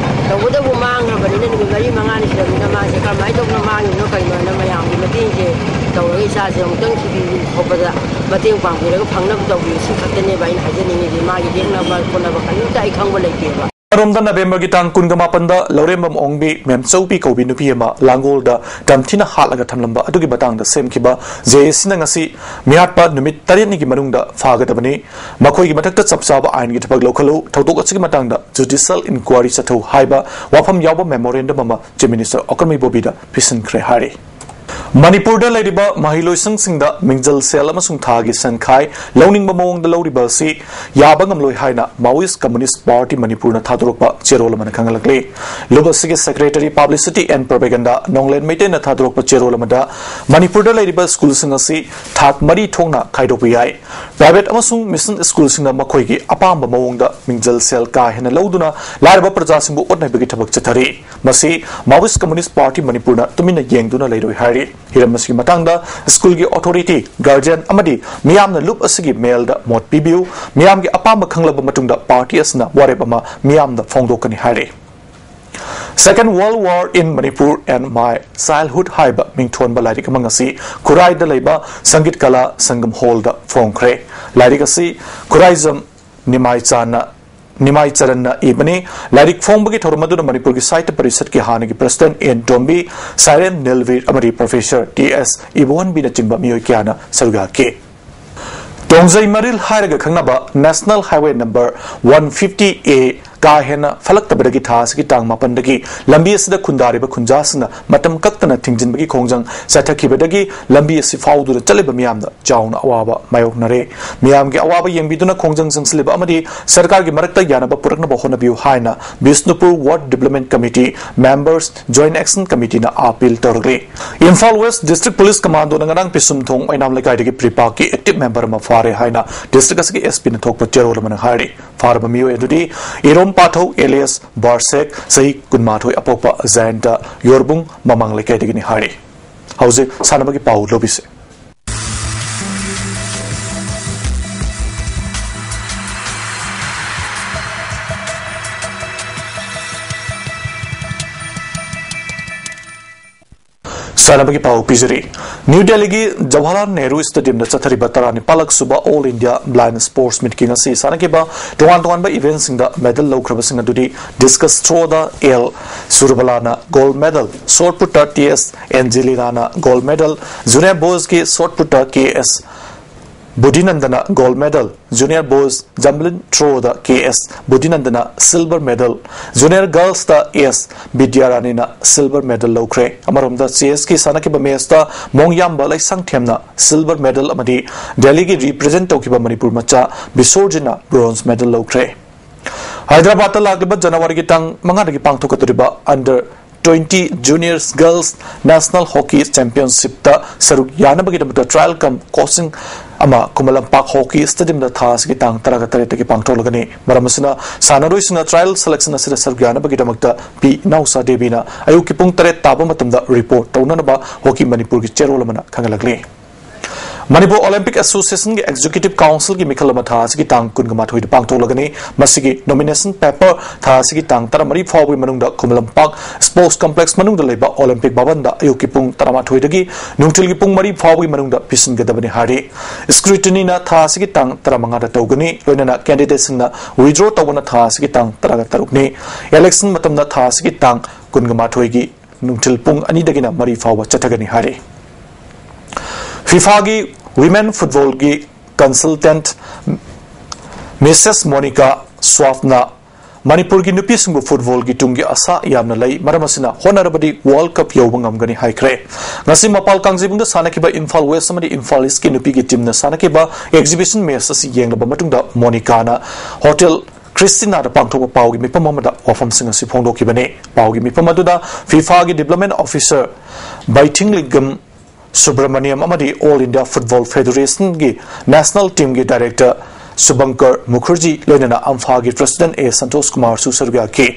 ꯇꯧꯕꯇꯕꯨ ꯃꯥꯡꯈ꯭ꯔꯕꯅꯤꯅ ꯅꯨꯃꯤꯠ ꯃꯔꯤ ꯃꯉꯥꯅꯤ ꯁꯤꯔꯕꯅꯤꯅ ꯃꯥꯁꯦ ꯀꯔꯝꯍꯥꯏꯅ ꯇꯧꯗꯅ ꯃꯥꯡꯉꯤꯕꯅꯣ ꯀꯩꯅꯣ ꯍꯥꯏꯅ ꯃꯌꯥꯝꯒꯤ ꯃꯇꯦꯡꯁꯦ ꯇꯧꯔꯒ ꯏꯆꯥꯁꯦ ꯑꯃꯨꯛꯇꯪ ꯊꯤꯕꯤ ꯈꯣꯠꯄꯗ ꯃꯇꯦꯡ ꯄꯥꯡꯕꯤꯔꯒ ꯐꯪꯅꯕ ꯇꯧꯕꯤꯌꯨ, ꯁꯤ ꯈꯛꯇꯅꯦꯕ ꯑꯩꯅ ꯍꯥꯏꯖꯅꯤꯡꯉꯤꯁꯦ꯫ ꯃꯥꯒꯤ ꯌꯦꯛꯅꯕ ꯈꯣꯠꯅꯕ ꯀꯔꯤꯝꯇ ꯑꯩ ꯈꯪꯕ ꯂꯩꯇꯦꯕ꯫ ꯔꯣꯝꯗ ꯅꯕꯦꯝꯕꯔꯒꯤ ꯇꯥꯡ ꯀꯨꯟꯒ ꯃꯥꯄꯟꯗ ꯂꯧꯔꯦꯝꯕꯝ ꯑꯣꯡꯕꯤ ꯃꯦꯝꯆꯧꯕꯤ ꯀꯧꯕꯤ ꯅꯨꯄꯤ ꯑꯃ ꯂꯥꯡꯒꯣꯜꯗ ꯇꯝꯊꯤꯅ ꯍꯥꯠꯂꯒ ꯊꯝꯂꯝꯕ ꯑꯗꯨꯒꯤ ꯃꯇꯥꯡꯗ ꯁꯦꯝꯈꯤꯕ ꯖꯦ ꯑꯦ ꯁꯤꯅ ꯉꯁꯤ ꯃꯤꯍꯥꯠꯄ ꯅꯨꯃꯤꯠ ꯇꯔꯦꯠꯅꯤꯒꯤ ꯃꯅꯨꯡꯗ ꯐꯥꯒꯗꯕꯅꯤ꯫ ꯃꯈꯣꯏꯒꯤ ꯃꯊꯛꯇ ꯆꯞ ꯆꯥꯕ ꯑꯥꯏꯟꯒꯤ ꯊꯕꯛ ꯂꯧꯈꯠꯂꯨ, ꯊꯧꯗꯣꯛ ꯑꯁꯤꯒꯤ ꯃꯇꯥꯡꯗ ꯖꯨꯗꯤꯁꯤꯌꯦꯜ ꯏꯟꯀ꯭ꯋꯥꯔꯤ ꯆꯠꯊꯧ ꯍꯥꯏꯕ ꯋꯥꯐꯝ ꯌꯥꯎꯕ ꯃꯦꯃꯣꯔꯦꯟꯗꯝ ꯑꯃ ꯆꯤꯐ ꯃꯤꯅꯤꯁꯇꯔ ꯑꯣꯀꯔꯃꯩ ꯕꯣꯕꯤꯗ ꯄꯤꯁꯤꯟꯈ꯭ꯔꯦ ꯍꯥꯏꯔꯤ꯫ ꯃꯅꯤꯄꯨꯔꯗ ꯂꯩꯔꯤꯕ ꯃꯍꯩꯂꯣꯏꯁꯪꯁꯤꯡꯗ ꯃꯤꯡꯖꯜ ꯁꯦꯜ ꯑꯃꯁꯨꯡ ꯊꯥꯒꯤ ꯁꯦꯟꯈꯥꯏ ꯂꯧꯅꯤꯡꯕ ꯃꯑꯣꯡꯗ ꯂꯧꯔꯤꯕ ꯑꯁꯤ ꯌꯥꯕ ꯉꯝꯂꯣꯏ ꯍꯥꯏꯅ Maoist Communist Party ꯃꯅꯤꯄꯨꯔꯅ ꯊꯥꯗꯣꯔꯛꯄ ꯆꯦꯔꯣꯜ ꯑꯃꯅ ꯈꯪꯍꯜꯂꯛꯂꯤ꯫ ꯂꯨꯞ ꯑꯁꯤꯒꯤ Secretary Publicity and Propaganda ꯅꯣꯡꯂꯦꯟ ꯃꯩꯇꯩꯅ ꯊꯥꯗꯣꯔꯛꯄ ꯆꯦꯔꯣꯜ ꯑꯃꯗ ꯃꯅꯤꯄꯨꯔꯗ ꯂꯩꯔꯤꯕ ꯁ꯭ꯀꯨꯜꯁꯤꯡ ꯑꯁꯤ ꯊꯥꯛ ꯃꯔꯤ ꯊꯣꯛꯅ ꯈꯥꯏꯗꯣꯛꯄ ꯌꯥꯏ꯫ ꯄ꯭ꯔꯥꯏꯚꯦꯠ ꯑꯃꯁꯨꯡ ꯃꯤꯁꯟ ꯁ꯭ꯀꯨꯜꯁꯤꯡꯅ ꯃꯈꯣꯏꯒꯤ ꯑꯄꯥꯝꯕ ꯃꯑꯣꯡꯗ ꯃꯤꯡꯖꯜ ꯁꯦꯜ ꯀꯥ ꯍꯦꯟꯅ ꯂꯧꯗꯨꯅ ꯂꯥꯏꯔꯕ ꯄ꯭ꯔꯖꯥꯁꯤꯡꯕꯨ ꯑꯣꯠꯅꯕꯒꯤ ꯊꯕꯛ ꯆꯠꯊꯔꯤ꯫ ꯃꯁꯤ Maoist Communist Party ꯃꯅꯤꯄꯨꯔꯅ ꯇꯨꯃꯤꯟꯅ ꯌꯦꯡꯗꯨꯅ ꯂꯩꯔꯣꯏ ꯍꯥꯏꯔꯤ꯫ ꯍꯤꯔꯝ ꯑꯁꯤꯒꯤ ꯃꯇꯥꯡꯗ ꯁ꯭ꯀꯨꯜꯒꯤ ꯑꯣꯊꯣꯔꯤꯇꯤ, ꯒꯥꯔꯖꯤꯌꯟ ꯑꯃꯗꯤ ꯃꯤꯌꯥꯝꯅ ꯂꯨꯞ ꯑꯁꯤꯒꯤ ꯃꯦꯜꯗ ꯃꯣꯠ ꯄꯤꯕꯤꯌꯨ꯫ ꯃꯤꯌꯥꯝꯒꯤ ꯑꯄꯥꯝꯕ ꯈꯪꯂꯕ ꯃꯇꯨꯡꯗ ꯄꯥꯔꯇꯤ ꯑꯁꯤꯅ ꯋꯥꯔꯦꯞ ꯑꯃ ꯃꯤꯌꯥꯝꯗ ꯐꯣꯡꯗꯣꯛꯀꯅꯤ ꯍꯥꯏꯔꯤ꯫ Second World War in Manipur and My Childhood ꯍꯥꯏꯕ ꯃꯤꯡꯊꯣꯟꯕ ꯂꯥꯏꯔꯤꯛ ꯑꯃ ꯉꯁꯤ ꯈꯨꯔꯥꯏꯗ ꯂꯩꯕ ꯁꯪꯒꯤꯠ ꯀꯂꯥ ꯁꯪꯒꯝ ꯍꯣꯜꯗ ꯐꯣꯡꯈ꯭ꯔꯦ꯫ ꯂꯥꯏꯔꯤꯛ ꯑꯁꯤ ꯈꯨꯔꯥꯏꯖꯝ ꯅꯤꯃꯥꯏ ꯆꯥꯟꯅ ꯅꯤꯃꯥꯏ ꯆꯔꯟꯅ ꯏꯕꯅꯤ꯫ ꯂꯥꯏꯔꯤꯛ ꯐꯣꯡꯕꯒꯤ ꯊꯧꯔꯝ ꯑꯗꯨꯗ ꯃꯅꯤꯄꯨꯔꯒꯤ ꯁꯥꯍꯤꯇ꯭ꯌ ꯄꯔꯤꯁꯠꯀꯤ ꯍꯥꯟꯅꯒꯤ ꯄ꯭ꯔꯁꯤꯗꯦꯟꯠ ꯑꯦꯟ ꯇꯣꯝꯕꯤ, ꯁꯥꯏꯔꯦꯝ ꯅꯤꯜꯕꯤꯔ ꯑꯃꯗꯤ ꯄ꯭ꯔꯣꯐꯦꯁꯔ ꯇꯤ ꯑꯦꯁ ꯏꯕꯣꯍꯟꯕꯤꯅꯆꯤꯡꯕ ꯃꯤꯑꯣꯏ ꯀꯌꯥꯅ ꯁꯔꯨꯛ ꯌꯥꯈꯤ꯫ ꯇꯣꯡꯖꯩ ꯃꯔꯤꯜ ꯍꯥꯏꯔꯒ ꯈꯪꯅꯕ National Highway number one fifty A ꯀꯥ ꯍꯦꯟꯅ ꯐꯠꯂꯛꯇꯕꯗꯒꯤ ꯊꯥ ꯑꯁꯤꯒꯤ ꯇꯥꯡ ꯃꯥꯄꯟꯗꯒꯤ ꯂꯝꯕꯤ ꯑꯁꯤꯗ ꯈꯨꯟꯗꯥꯔꯤꯕ ꯈꯨꯟꯖꯥꯁꯤꯡꯅ ꯃꯇꯝ ꯀꯛꯇꯅ ꯊꯤꯡꯖꯤꯟꯕꯒꯤ ꯈꯣꯡꯖꯪ ꯆꯠꯊꯈꯤꯕꯗꯒꯤ ꯂꯝꯕꯤ ꯑꯁꯤ ꯐꯥꯎꯗꯨꯅ ꯆꯠꯂꯤꯕ ꯃꯤꯌꯥꯝꯗ ꯆꯥꯎꯅ ꯑꯋꯥꯕ ꯃꯥꯌꯣꯛꯅꯔꯦ꯫ ꯃꯤꯌꯥꯝꯒꯤ ꯑꯋꯥꯕ ꯌꯦꯡꯕꯤꯗꯨꯅ ꯈꯣꯡꯖꯪ ꯆꯪꯁꯤꯜꯂꯤꯕ ꯑꯃꯗꯤ ꯁꯔꯀꯥꯔꯒꯤ ꯃꯔꯛꯇ ꯌꯥꯅꯕ ꯄꯨꯔꯛꯅꯕ ꯍꯣꯠꯅꯕꯤꯌꯨ ꯍꯥꯏꯅ Bishnupur Ward Development Committee members Joint Action Committeeꯅ appeal ꯇꯧꯔꯛꯂꯤ꯫ Imphal West District Police Commandoꯅ ꯉꯔꯥꯡ ꯄꯤꯁꯨꯝꯊꯣꯡ ꯑꯣꯏꯅꯥꯝ ꯂꯩꯀꯥꯏꯗꯒꯤ ꯄ꯭ꯔꯤꯄꯥꯛꯀꯤ active member ꯑꯃ ꯐꯥꯔꯦ ꯍꯥꯏꯅ district ꯑꯁꯤꯒꯤ S Pꯅ ꯊꯣꯛꯄ ꯆꯦꯔꯣꯜ ꯑꯃꯅ ꯍꯥꯏꯔꯤ꯫ ꯐꯥꯔꯕ ꯃꯤꯑꯣꯏ ꯑꯗꯨꯗꯤ ꯏꯔꯣꯝ ꯄꯥꯊꯧ alias ꯕꯥꯔꯁꯦꯛ, ꯆꯍꯤ ꯀꯨꯟꯃꯥꯊꯣꯏ ꯑꯄꯣꯛꯄ ꯖꯌꯟꯇ ꯌꯣꯔꯕꯨꯡ ꯃꯃꯥꯡ ꯂꯩꯀꯥꯏꯗꯒꯤꯅꯤ ꯍꯥꯏꯔꯤ꯫ ꯍꯧꯖꯤꯛ ꯁꯥꯟꯅꯕꯒꯤ ꯄꯥꯎ ꯂꯧꯕꯤꯁꯦ꯫ ꯁꯥꯟꯅꯕꯒꯤ ꯄꯥꯎ ꯄꯤꯖꯔꯤ꯫ ꯅ꯭ꯌꯨ ꯗꯦꯜꯂꯤꯒꯤ ꯖꯋꯥꯍꯔꯂꯥꯜ ꯅꯦꯍꯔꯨ ꯁ꯭ꯇꯦꯗꯤꯌꯝꯗ ꯆꯠꯊꯔꯤꯕ ꯇꯔꯥꯅꯤꯄꯥꯜꯂꯛ ꯁꯨꯕ ꯑꯣꯜ ꯏꯟꯗꯤꯌꯥ ꯕ꯭ꯂꯥꯏꯟ ꯁ꯭ꯄꯣꯔꯠꯁ ꯃꯤꯠꯀꯤ ꯉꯁꯤ ꯁꯥꯟꯅꯈꯤꯕ ꯇꯣꯉꯥꯟ ꯇꯣꯉꯥꯟꯕ ꯏꯚꯦꯟꯠꯁꯤꯡꯗ ꯃꯦꯗꯜ ꯂꯧꯈ꯭ꯔꯕꯁꯤꯡ ꯑꯗꯨꯗꯤ ꯗꯤꯁꯀꯁ ꯊ꯭ꯔꯣꯗ ꯑꯦꯜ ꯁꯨꯔꯕꯂꯥꯅ ꯒꯣꯜꯗ ꯃꯦꯗꯜ, ꯁꯣꯠ ꯄꯨꯠꯇ ꯇꯤ ꯑꯦꯁ ꯑꯦꯟꯖꯦꯂꯤꯅꯥꯅ ꯒꯣꯜꯗ ꯃꯦꯗꯜ, ꯖꯨꯅꯤꯌꯔ ꯕꯣꯏꯁꯀꯤ ꯁꯣꯠ ꯄꯨꯠꯇ ꯀꯦ ꯑꯦꯁ ꯕꯨꯙꯤꯅꯟꯗꯅ ꯒꯣꯜꯗ ꯃꯦꯗꯜ, ꯖꯨꯅꯤꯌꯔ ꯕꯣꯏꯁ ꯖꯝꯕꯂꯤꯟ ꯊ꯭ꯔꯣꯗ ꯀꯦ ꯑꯦꯁ ꯕꯨꯙꯤꯅꯟꯗꯅ ꯁꯤꯜꯚꯔ ꯃꯦꯗꯜ, ꯖꯨꯅꯤꯌꯔ ꯒꯔꯜꯁꯇ ꯑꯦꯁ ꯕꯤꯗ꯭ꯌꯥꯔꯥꯅꯤꯅ ꯁꯤꯜꯚꯔ ꯃꯦꯗꯜ ꯂꯧꯈ꯭ꯔꯦ꯫ ꯑꯃꯔꯣꯝꯗ ꯆꯦꯁꯀꯤ ꯁꯥꯟꯅꯈꯤꯕ ꯃꯦꯆꯇ ꯃꯣꯡꯌꯥꯝꯕ ꯂꯩꯁꯥꯡꯊꯦꯝꯅ ꯁꯤꯜꯚꯔ ꯃꯦꯗꯜ ꯑꯃꯗꯤ ꯗꯦꯜꯂꯤꯒꯤ ꯔꯤꯄ꯭ꯔꯖꯦꯟꯠ ꯇꯧꯈꯤꯕ ꯃꯅꯤꯄꯨꯔ ꯃꯆꯥ ꯕꯤꯁꯣꯔꯖꯤꯠꯅ ꯕ꯭ꯔꯣꯟꯖ ꯃꯦꯗꯜ ꯂꯧꯈ꯭ꯔꯦ꯫ ꯍꯥꯏꯗ꯭ꯔꯕꯥꯗꯇ ꯂꯥꯛꯂꯤꯕ ꯖꯅꯋꯥꯔꯤꯒꯤ ꯇꯥꯡ ꯃꯉꯥꯗꯒꯤ ꯄꯥꯡꯊꯣꯛꯀꯗꯧꯔꯤꯕ under twenty juniors girls national hockey ꯆꯦꯝꯄꯤꯌꯟꯁꯤꯞꯇ ꯁꯔꯨꯛ ꯌꯥꯅꯕꯒꯤꯗꯃꯛꯇ ꯇ꯭ꯔꯥꯌꯦꯜ ꯀꯝ ꯀꯣꯆꯤꯡ ꯑꯃ ꯈꯨꯃꯟ ꯂꯝꯄꯥꯛ ꯍꯣꯀꯤ ꯁ꯭ꯇꯦꯗꯤꯌꯝꯗ ꯊꯥ ꯑꯁꯤꯒꯤ ꯇꯥꯡ ꯇꯔꯥꯒ ꯇꯔꯦꯠꯇꯒꯤ ꯄꯥꯡꯊꯣꯛꯂꯒꯅꯤ꯫ ꯃꯔꯝ ꯑꯁꯤꯅ, ꯁꯥꯟꯅꯔꯣꯏꯁꯤꯡꯅ ꯇ꯭ꯔꯥꯌꯦꯜ ꯁꯦꯂꯦꯛꯁꯟ ꯑꯁꯤꯗ ꯁꯔꯨꯛ ꯌꯥꯅꯕꯒꯤꯗꯃꯛꯇ ꯄꯤ ꯏꯅꯥꯎꯆꯥ ꯗꯦꯕꯤꯅ ꯑꯌꯨꯛꯀꯤ ꯄꯨꯡ ꯇꯔꯦꯠ ꯇꯥꯕ ꯃꯇꯝꯗ ꯔꯤꯄꯣꯔꯠ ꯇꯧꯅꯅꯕ ꯍꯣꯀꯤ ꯃꯅꯤꯄꯨꯔꯒꯤ ꯆꯦꯔꯣꯜ ꯑꯃꯅ ꯈꯪꯍꯜꯂꯛꯂꯤ꯫ ꯃꯅꯤꯄꯨꯔ ꯑꯣꯂꯤꯝꯄꯤꯛ ꯑꯦꯁꯣꯁꯤꯌꯦꯁꯟꯒꯤ ꯑꯦꯛꯖꯤꯀ꯭ꯌꯨꯇꯤꯚ ꯀꯥꯎꯟꯁꯤꯜꯒꯤ ꯃꯤꯈꯜ ꯑꯃ ꯊꯥ ꯑꯁꯤꯒꯤ ꯇꯥꯡ ꯀꯨꯟꯒ ꯃꯥꯊꯣꯏꯗ ꯄꯥꯡꯊꯣꯛꯂꯒꯅꯤ꯫ ꯃꯁꯤꯒꯤ ꯅꯣꯃꯤꯅꯦꯁꯟ ꯄꯦꯄꯔ ꯊꯥ ꯑꯁꯤꯒꯤ ꯇꯥꯡ ꯇꯔꯥꯃꯔꯤ ꯐꯥꯎꯕꯒꯤ ꯃꯅꯨꯡꯗ ꯈꯨꯃꯟ ꯂꯝꯄꯥꯛ ꯁ꯭ꯄꯣꯔꯠꯁ ꯀꯝꯄ꯭ꯂꯦꯛꯁ ꯃꯅꯨꯡꯗ ꯂꯩꯕ ꯑꯣꯂꯤꯝꯄꯤꯛ ꯚꯕꯟꯗ ꯑꯌꯨꯛꯀꯤ ꯄꯨꯡ ꯇꯔꯥꯃꯥꯊꯣꯏꯗꯒꯤ ꯅꯨꯡꯊꯤꯜꯒꯤ ꯄꯨꯡ ꯃꯔꯤ ꯐꯥꯎꯕꯒꯤ ꯃꯅꯨꯡꯗ ꯄꯤꯁꯤꯟꯒꯗꯕꯅꯤ ꯍꯥꯏꯔꯤ꯫ ꯁ꯭ꯀ꯭ꯔꯨꯇꯤꯅꯤꯅ ꯊꯥ ꯑꯁꯤꯒꯤ ꯇꯥꯡ ꯇꯔꯥꯃꯉꯥꯗ ꯇꯧꯒꯅꯤ꯫ ꯂꯣꯏꯅꯅ ꯀꯦꯟꯗꯤꯗꯦꯠꯁꯤꯡꯅ ꯋꯤꯗ꯭ꯔꯣ ꯇꯧꯕꯅ ꯊꯥ ꯑꯁꯤꯒꯤ ꯇꯥꯡ ꯇꯔꯥꯒ ꯇꯔꯨꯛꯅꯤ꯫ ꯏꯂꯦꯛꯁꯟ ꯃꯇꯝꯗ ꯊꯥ ꯑꯁꯤꯒꯤ ꯇꯥꯡ ꯀꯨꯟꯒ ꯃꯥꯊꯣꯏꯒꯤ ꯅꯨꯡꯊꯤꯜ ꯄꯨꯡ ꯑꯅꯤꯗꯒꯤꯅ ꯃꯔꯤ ꯐꯥꯎꯕ ꯆꯠꯊꯒꯅꯤ ꯍꯥꯏꯔꯤ꯫ ꯐꯤꯐꯥꯒꯤ ꯋꯤꯃꯦꯟ ꯐꯨꯠꯕꯣꯜꯒꯤ ꯀꯟꯁꯜꯇꯦꯟꯠ ꯃꯤꯁꯦꯁ ꯃꯣꯅꯤꯀꯥ ꯁ꯭ꯋꯥꯐꯅ ꯃꯅꯤꯄꯨꯔꯒꯤ ꯅꯨꯄꯤꯁꯤꯡꯕꯨ ꯐꯨꯠꯕꯣꯜꯒꯤ ꯇꯨꯡꯒꯤ ꯑꯁꯥ ꯌꯥꯝꯅ ꯂꯩ, ꯃꯔꯝ ꯑꯁꯤꯅ ꯍꯣꯠꯅꯔꯕꯗꯤ ꯋꯥꯔꯜꯗ ꯀꯞ ꯌꯧꯕ ꯉꯝꯒꯅꯤ ꯍꯥꯏꯈ꯭ꯔꯦ꯫ ꯉꯁꯤ ꯃꯄꯥꯜ ꯀꯥꯡꯖꯩꯕꯨꯡꯗ ꯁꯥꯟꯅꯈꯤꯕ ꯏꯝꯐꯥꯜ ꯋꯦꯁ ꯑꯃꯗꯤ ꯏꯝꯐꯥꯜ ꯏꯁ꯭ꯠꯀꯤ ꯅꯨꯄꯤꯒꯤ ꯇꯤꯝꯅ ꯁꯥꯟꯅꯈꯤꯕ ꯑꯦꯛꯖꯤꯕꯤꯁꯟ ꯃꯦꯆ ꯑꯁꯤ ꯌꯦꯡꯂꯕ ꯃꯇꯨꯡꯗ ꯃꯣꯅꯤꯀꯥꯅ ꯍꯣꯇꯦꯜ ꯈ꯭ꯔꯤꯁꯇꯤꯅꯥꯗ ꯄꯥꯡꯊꯣꯛꯄ ꯄꯥꯎꯒꯤ ꯃꯤꯐꯝ ꯑꯃꯗ ꯋꯥꯐꯝꯁꯤꯡ ꯑꯁꯤ ꯐꯣꯡꯗꯣꯛꯈꯤꯕꯅꯤ꯫ ꯄꯥꯎꯒꯤ ꯃꯤꯐꯝ ꯑꯗꯨꯗ ꯐꯤꯐꯥꯒꯤ ꯗꯤꯕ꯭ꯂꯞꯃꯦꯟ ꯑꯣꯐꯤꯁꯔ ꯕꯥꯏꯊꯤꯡꯂꯤꯒꯝ ꯁꯨꯕ꯭ꯔꯃꯅꯤꯌꯝ ꯑꯃꯗꯤ ꯑꯣꯜ ꯏꯟꯗꯤꯌꯥ ꯐꯨꯠꯕꯣꯜ ꯐꯦꯗꯦꯔꯦꯁꯟꯒꯤ ꯅꯦꯁꯅꯦꯜ ꯇꯤꯝꯒꯤ ꯗꯥꯏꯔꯦꯛꯇꯔ ꯁꯨꯕꯪꯀꯔ ꯃꯨꯈꯔꯖꯤ ꯂꯣꯏꯅꯅ ꯑꯝꯐꯥꯒꯤ ꯄ꯭ꯔꯁꯤꯗꯦꯟꯠ ꯑꯦ ꯁꯟꯇꯣꯁ ꯀꯨꯃꯥꯔꯁꯨ ꯁꯔꯨꯛ ꯌꯥꯈꯤ꯫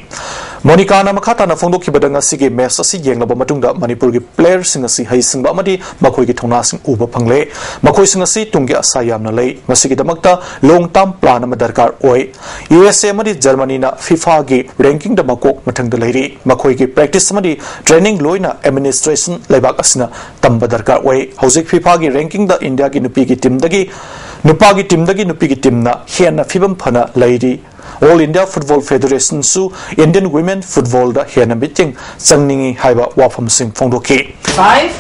ꯃꯣꯅꯤꯀꯥꯅ ꯃꯈꯥ ꯇꯥꯅ ꯐꯣꯡꯗꯣꯛꯈꯤꯕꯗ, ꯉꯁꯤꯒꯤ ꯃꯦꯆ ꯑꯁꯤ ꯌꯦꯡꯂꯕ ꯃꯇꯨꯡꯗ ꯃꯅꯤꯄꯨꯔꯒꯤ ꯄ꯭ꯂꯦꯌꯔꯁꯤꯡ ꯑꯁꯤ ꯍꯩꯁꯤꯡꯕ ꯑꯃꯗꯤ ꯃꯈꯣꯏꯒꯤ ꯊꯧꯅꯥꯁꯤꯡ ꯎꯕ ꯐꯪꯂꯦ꯫ ꯃꯈꯣꯏꯁꯤꯡ ꯑꯁꯤ ꯇꯨꯡꯒꯤ ꯑꯁꯥ ꯌꯥꯝꯅ ꯂꯩ꯫ ꯃꯁꯤꯒꯤꯗꯃꯛꯇ ꯂꯣꯡ ꯇꯥꯔꯝ ꯄ꯭ꯂꯥꯟ ꯑꯃ ꯗꯔꯀꯥꯔ ꯑꯣꯏ꯫ ꯌꯨ ꯑꯦꯁ ꯑꯦ ꯑꯃꯗꯤ ꯖꯔꯃꯅꯤꯅ ꯐꯤꯐꯥꯒꯤ ꯔꯦꯡꯀꯤꯡꯗ ꯃꯀꯣꯛ ꯃꯊꯪꯗ ꯂꯩꯔꯤ꯫ ꯃꯈꯣꯏꯒꯤ ꯄ꯭ꯔꯦꯛꯇꯤꯁ ꯑꯃꯗꯤ ꯇ꯭ꯔꯦꯅꯤꯡ ꯂꯣꯏꯅ ꯑꯦꯗꯃꯤꯅꯤꯁꯇ꯭ꯔꯦꯁꯟ ꯂꯩꯕꯥꯛ ꯑꯁꯤꯅ ꯇꯝꯕ ꯗꯔꯀꯥꯔ ꯑꯣꯏ꯫ ꯍꯧꯖꯤꯛ ꯐꯤꯐꯥꯒꯤ ꯔꯦꯡꯀꯤꯡꯗ ꯏꯟꯗꯤꯌꯥꯒꯤ ꯅꯨꯄꯤꯒꯤ ꯇꯤꯝꯗꯒꯤ, ꯅꯨꯄꯥꯒꯤ ꯇꯤꯝꯗꯒꯤ ꯅꯨꯄꯤꯒꯤ ꯇꯤꯝꯅ ꯍꯦꯟꯅ ꯐꯤꯕꯝ ꯐꯅ ꯂꯩꯔꯤ꯫ ꯑꯣꯜ ꯏꯟꯗꯤꯌꯥ ꯐꯨꯠꯕꯣꯜ ꯐꯦꯗꯔꯦꯁꯟꯁꯨ ꯏꯟꯗꯤꯌꯟ ꯋꯤꯃꯦꯟ ꯐꯨꯠꯕꯣꯜꯗ ꯍꯦꯟꯅ ꯃꯤꯠꯌꯦꯡ ꯆꯪꯅꯤꯡꯏ ꯍꯥꯏꯕ ꯋꯥꯐꯝꯁꯤꯡ ꯐꯣꯡꯗꯣꯛꯈꯤ꯫ Five,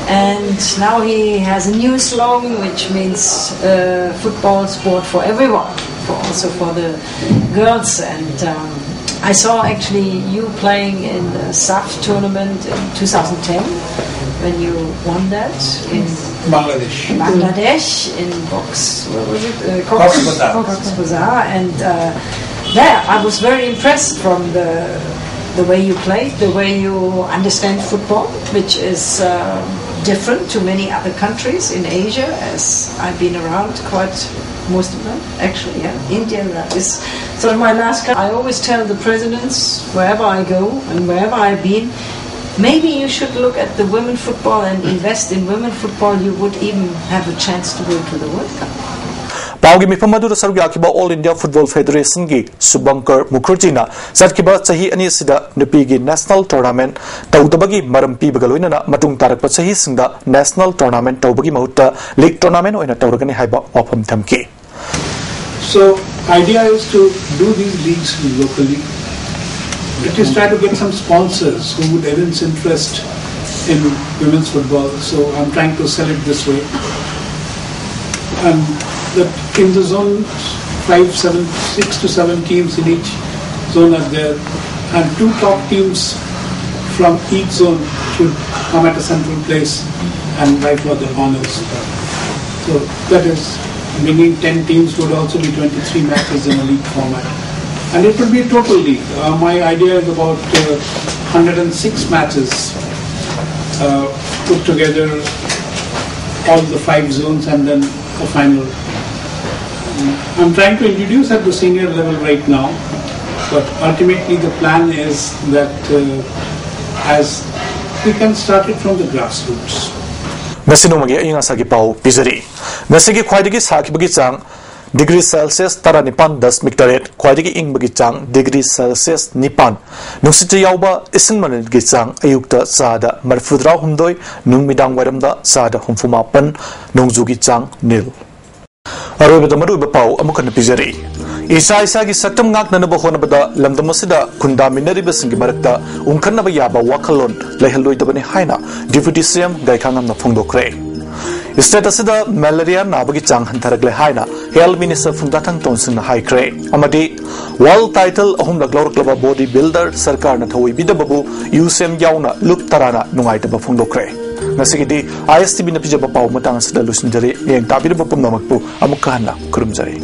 and now he has a new slogan, which means uh, football sport for everyone, for also for the girls. And um, I saw actually you playing in the SAF tournament in two thousand ten when you won that in Bangladesh. Bangladesh in Box, what was it? Uh, Cox's Bazar. Cox's Bazar. And uh, there, I was very impressed from the the way you play, the way you understand football, which is uh, different to many other countries in Asia, as I've been around quite most of them, actually. Yeah, India is sort of my last. I always tell the presidents wherever I go and wherever I've been, maybe you should look at the women football and invest in women football. You would even have a chance to go to the World Cup. ꯄꯥꯎꯒꯤ ꯃꯤꯐꯝ ꯑꯗꯨꯗ ꯁꯔꯨꯛ ꯌꯥꯈꯤꯕ all India football ꯐꯦꯗꯔꯦꯁꯟꯒꯤ ꯁꯨꯕꯪꯀꯔ ꯃꯨꯈꯔꯖꯤꯅ ꯆꯠꯈꯤꯕ ꯆꯍꯤ ꯑꯅꯤ ꯑꯁꯤꯗ ꯅꯨꯄꯤꯒꯤ national tournament ꯇꯧꯗꯕꯒꯤ ꯃꯔꯝ ꯄꯤꯕꯒ ꯂꯣꯏꯅꯅ ꯃꯇꯨꯡ ꯇꯥꯔꯛꯄ ꯆꯍꯤꯁꯤꯡꯗ ꯅꯦꯁꯅꯦꯜ ꯇꯣꯔꯅꯥꯃꯦꯟꯠ ꯇꯧꯕꯒꯤ ꯃꯍꯨꯠꯇ ꯂꯤꯒ ꯇꯣꯔꯅꯥꯃꯦꯟꯠ ꯑꯣꯏꯅ ꯇꯧꯔꯒꯅꯤ ꯍꯥꯏꯕ ꯋꯥꯐꯝ ꯊꯝꯈꯤ꯫ So, idea is to do these leagues locally. At least try to get some sponsors who would evince interest in women's football. So, I'm trying to sell it this way. And that in the zone, five, seven, six to seven teams in each zone are there, and two top teams from each zone should come at a central place and vie for the honors. So that is, bringing ten teams would also be twenty-three matches in a league format. And it would be a total league. Uh, my idea is about uh, one hundred six matches uh, put together, all the five zones, and then a final. I'm trying to introduce at the senior level right now, but ultimately the plan is that uh, as we can start it from the grassroots. ꯉꯁꯤ ꯅꯣꯡꯃꯒꯤ ꯑꯏꯪ ꯑꯁꯥꯒꯤ ꯄꯥꯎ ꯄꯤꯖꯔꯤ꯫ ꯉꯁꯤꯒꯤ ꯈ꯭ꯋꯥꯏꯗꯒꯤ ꯁꯥꯈꯤꯕꯒꯤ ꯆꯥꯡ degree Celsius ꯇꯔꯥꯅꯤꯄꯥꯟ ꯗꯁꯃꯤꯛ ꯇꯔꯦꯠ, ꯈ꯭ꯋꯥꯏꯗꯒꯤ ꯏꯪꯕꯒꯤ ꯆꯥꯡ ꯗꯤꯒ꯭ꯔꯤ ꯁꯦꯜꯁꯤꯌꯁ ꯅꯤꯄꯥꯟ, ꯅꯨꯡꯁꯤꯠꯇ ꯌꯥꯎꯕ ꯏꯁꯤꯡ ꯃꯅꯤꯜꯒꯤ ꯆꯥꯡ ꯑꯌꯨꯛꯇ ꯆꯥꯗ ꯃꯔꯤꯐꯨꯇꯔꯥꯍꯨꯝꯗꯣꯏ, ꯅꯨꯃꯤꯗꯥꯡ ꯋꯥꯏꯔꯝꯗ ꯆꯥꯗ ꯍꯨꯝꯐꯨꯃꯥꯄꯟ, ꯅꯣꯡꯖꯨꯒꯤ ꯆꯥꯡ ꯅꯤꯜ꯫ ꯑꯔꯣꯏꯕꯗ ꯃꯔꯨꯑꯣꯏꯕ ꯄꯥꯎ ꯑꯃꯨꯛ ꯍꯟꯅ ꯄꯤꯖꯔꯤ꯫ ꯏꯁꯥ ꯏꯁꯥꯒꯤ ꯁꯛꯇꯝ ꯉꯥꯛꯅꯅꯕ ꯍꯣꯠꯅꯕꯗ ꯂꯝꯗꯝ ꯑꯁꯤꯗ ꯈꯨꯟꯗꯥꯃꯤꯟꯅꯔꯤꯕꯁꯤꯡꯒꯤ ꯃꯔꯛꯇ ꯎꯪꯈꯠꯅꯕ ꯌꯥꯕ ꯋꯥꯈꯜꯂꯣꯟ ꯂꯩꯍꯜꯂꯣꯏꯗꯕꯅꯤ ꯍꯥꯏꯅ ꯗꯤꯄ꯭ꯌꯨꯇꯤ ꯁꯤ ꯑꯦꯝ ꯒꯥꯏꯈꯥꯉꯝꯅ ꯐꯣꯡꯗꯣꯛꯈ꯭ꯔꯦ꯫ ꯁ꯭ꯇꯦꯠ ꯑꯁꯤꯗ ꯃꯦꯂꯦꯔꯤꯌꯥ ꯅꯥꯕꯒꯤ ꯆꯥꯡ ꯍꯟꯊꯔꯛꯂꯦ ꯍꯥꯏꯅ ꯍꯦꯜꯊ ꯃꯤꯅꯤꯁꯇꯔ ꯐꯨꯡꯖꯥꯊꯪ ꯇꯣꯟꯁꯤꯡꯅ ꯍꯥꯏꯈ꯭ꯔꯦ꯫ ꯑꯃꯗꯤ ꯋꯥꯔꯜꯗ ꯇꯥꯏꯇꯜ ꯑꯍꯨꯝꯂꯛ ꯂꯧꯔꯛꯂꯕ ꯕꯣꯗꯤ ꯕꯤꯜꯗꯔ ꯁꯔꯀꯥꯔꯅ ꯊꯧꯑꯣꯏꯕꯤꯗꯕꯕꯨ ꯌꯨ ꯁꯤ ꯑꯦꯝ ꯌꯥꯎꯅ ꯂꯨꯞ ꯇꯔꯥꯅ ꯅꯨꯡꯉꯥꯏꯇꯕ ꯐꯣꯡꯗꯣꯛꯈ꯭ꯔꯦ꯫ ꯉꯁꯤꯒꯤꯗꯤ ꯑꯥꯏ ꯑꯦꯁ ꯇꯤ ꯚꯤꯅ ꯄꯤꯖꯕ ꯄꯥꯎ ꯃꯇꯥꯡ ꯑꯁꯤꯗ ꯂꯣꯏꯁꯤꯟꯖꯔꯦ꯫ ꯌꯦꯡ ꯇꯥꯕꯤꯔꯤꯕ ꯄꯨꯝꯅꯃꯛꯄꯨ ꯑꯃꯨꯛꯀ ꯍꯟꯅ ꯈꯨꯔꯨꯝꯖꯔꯤ꯫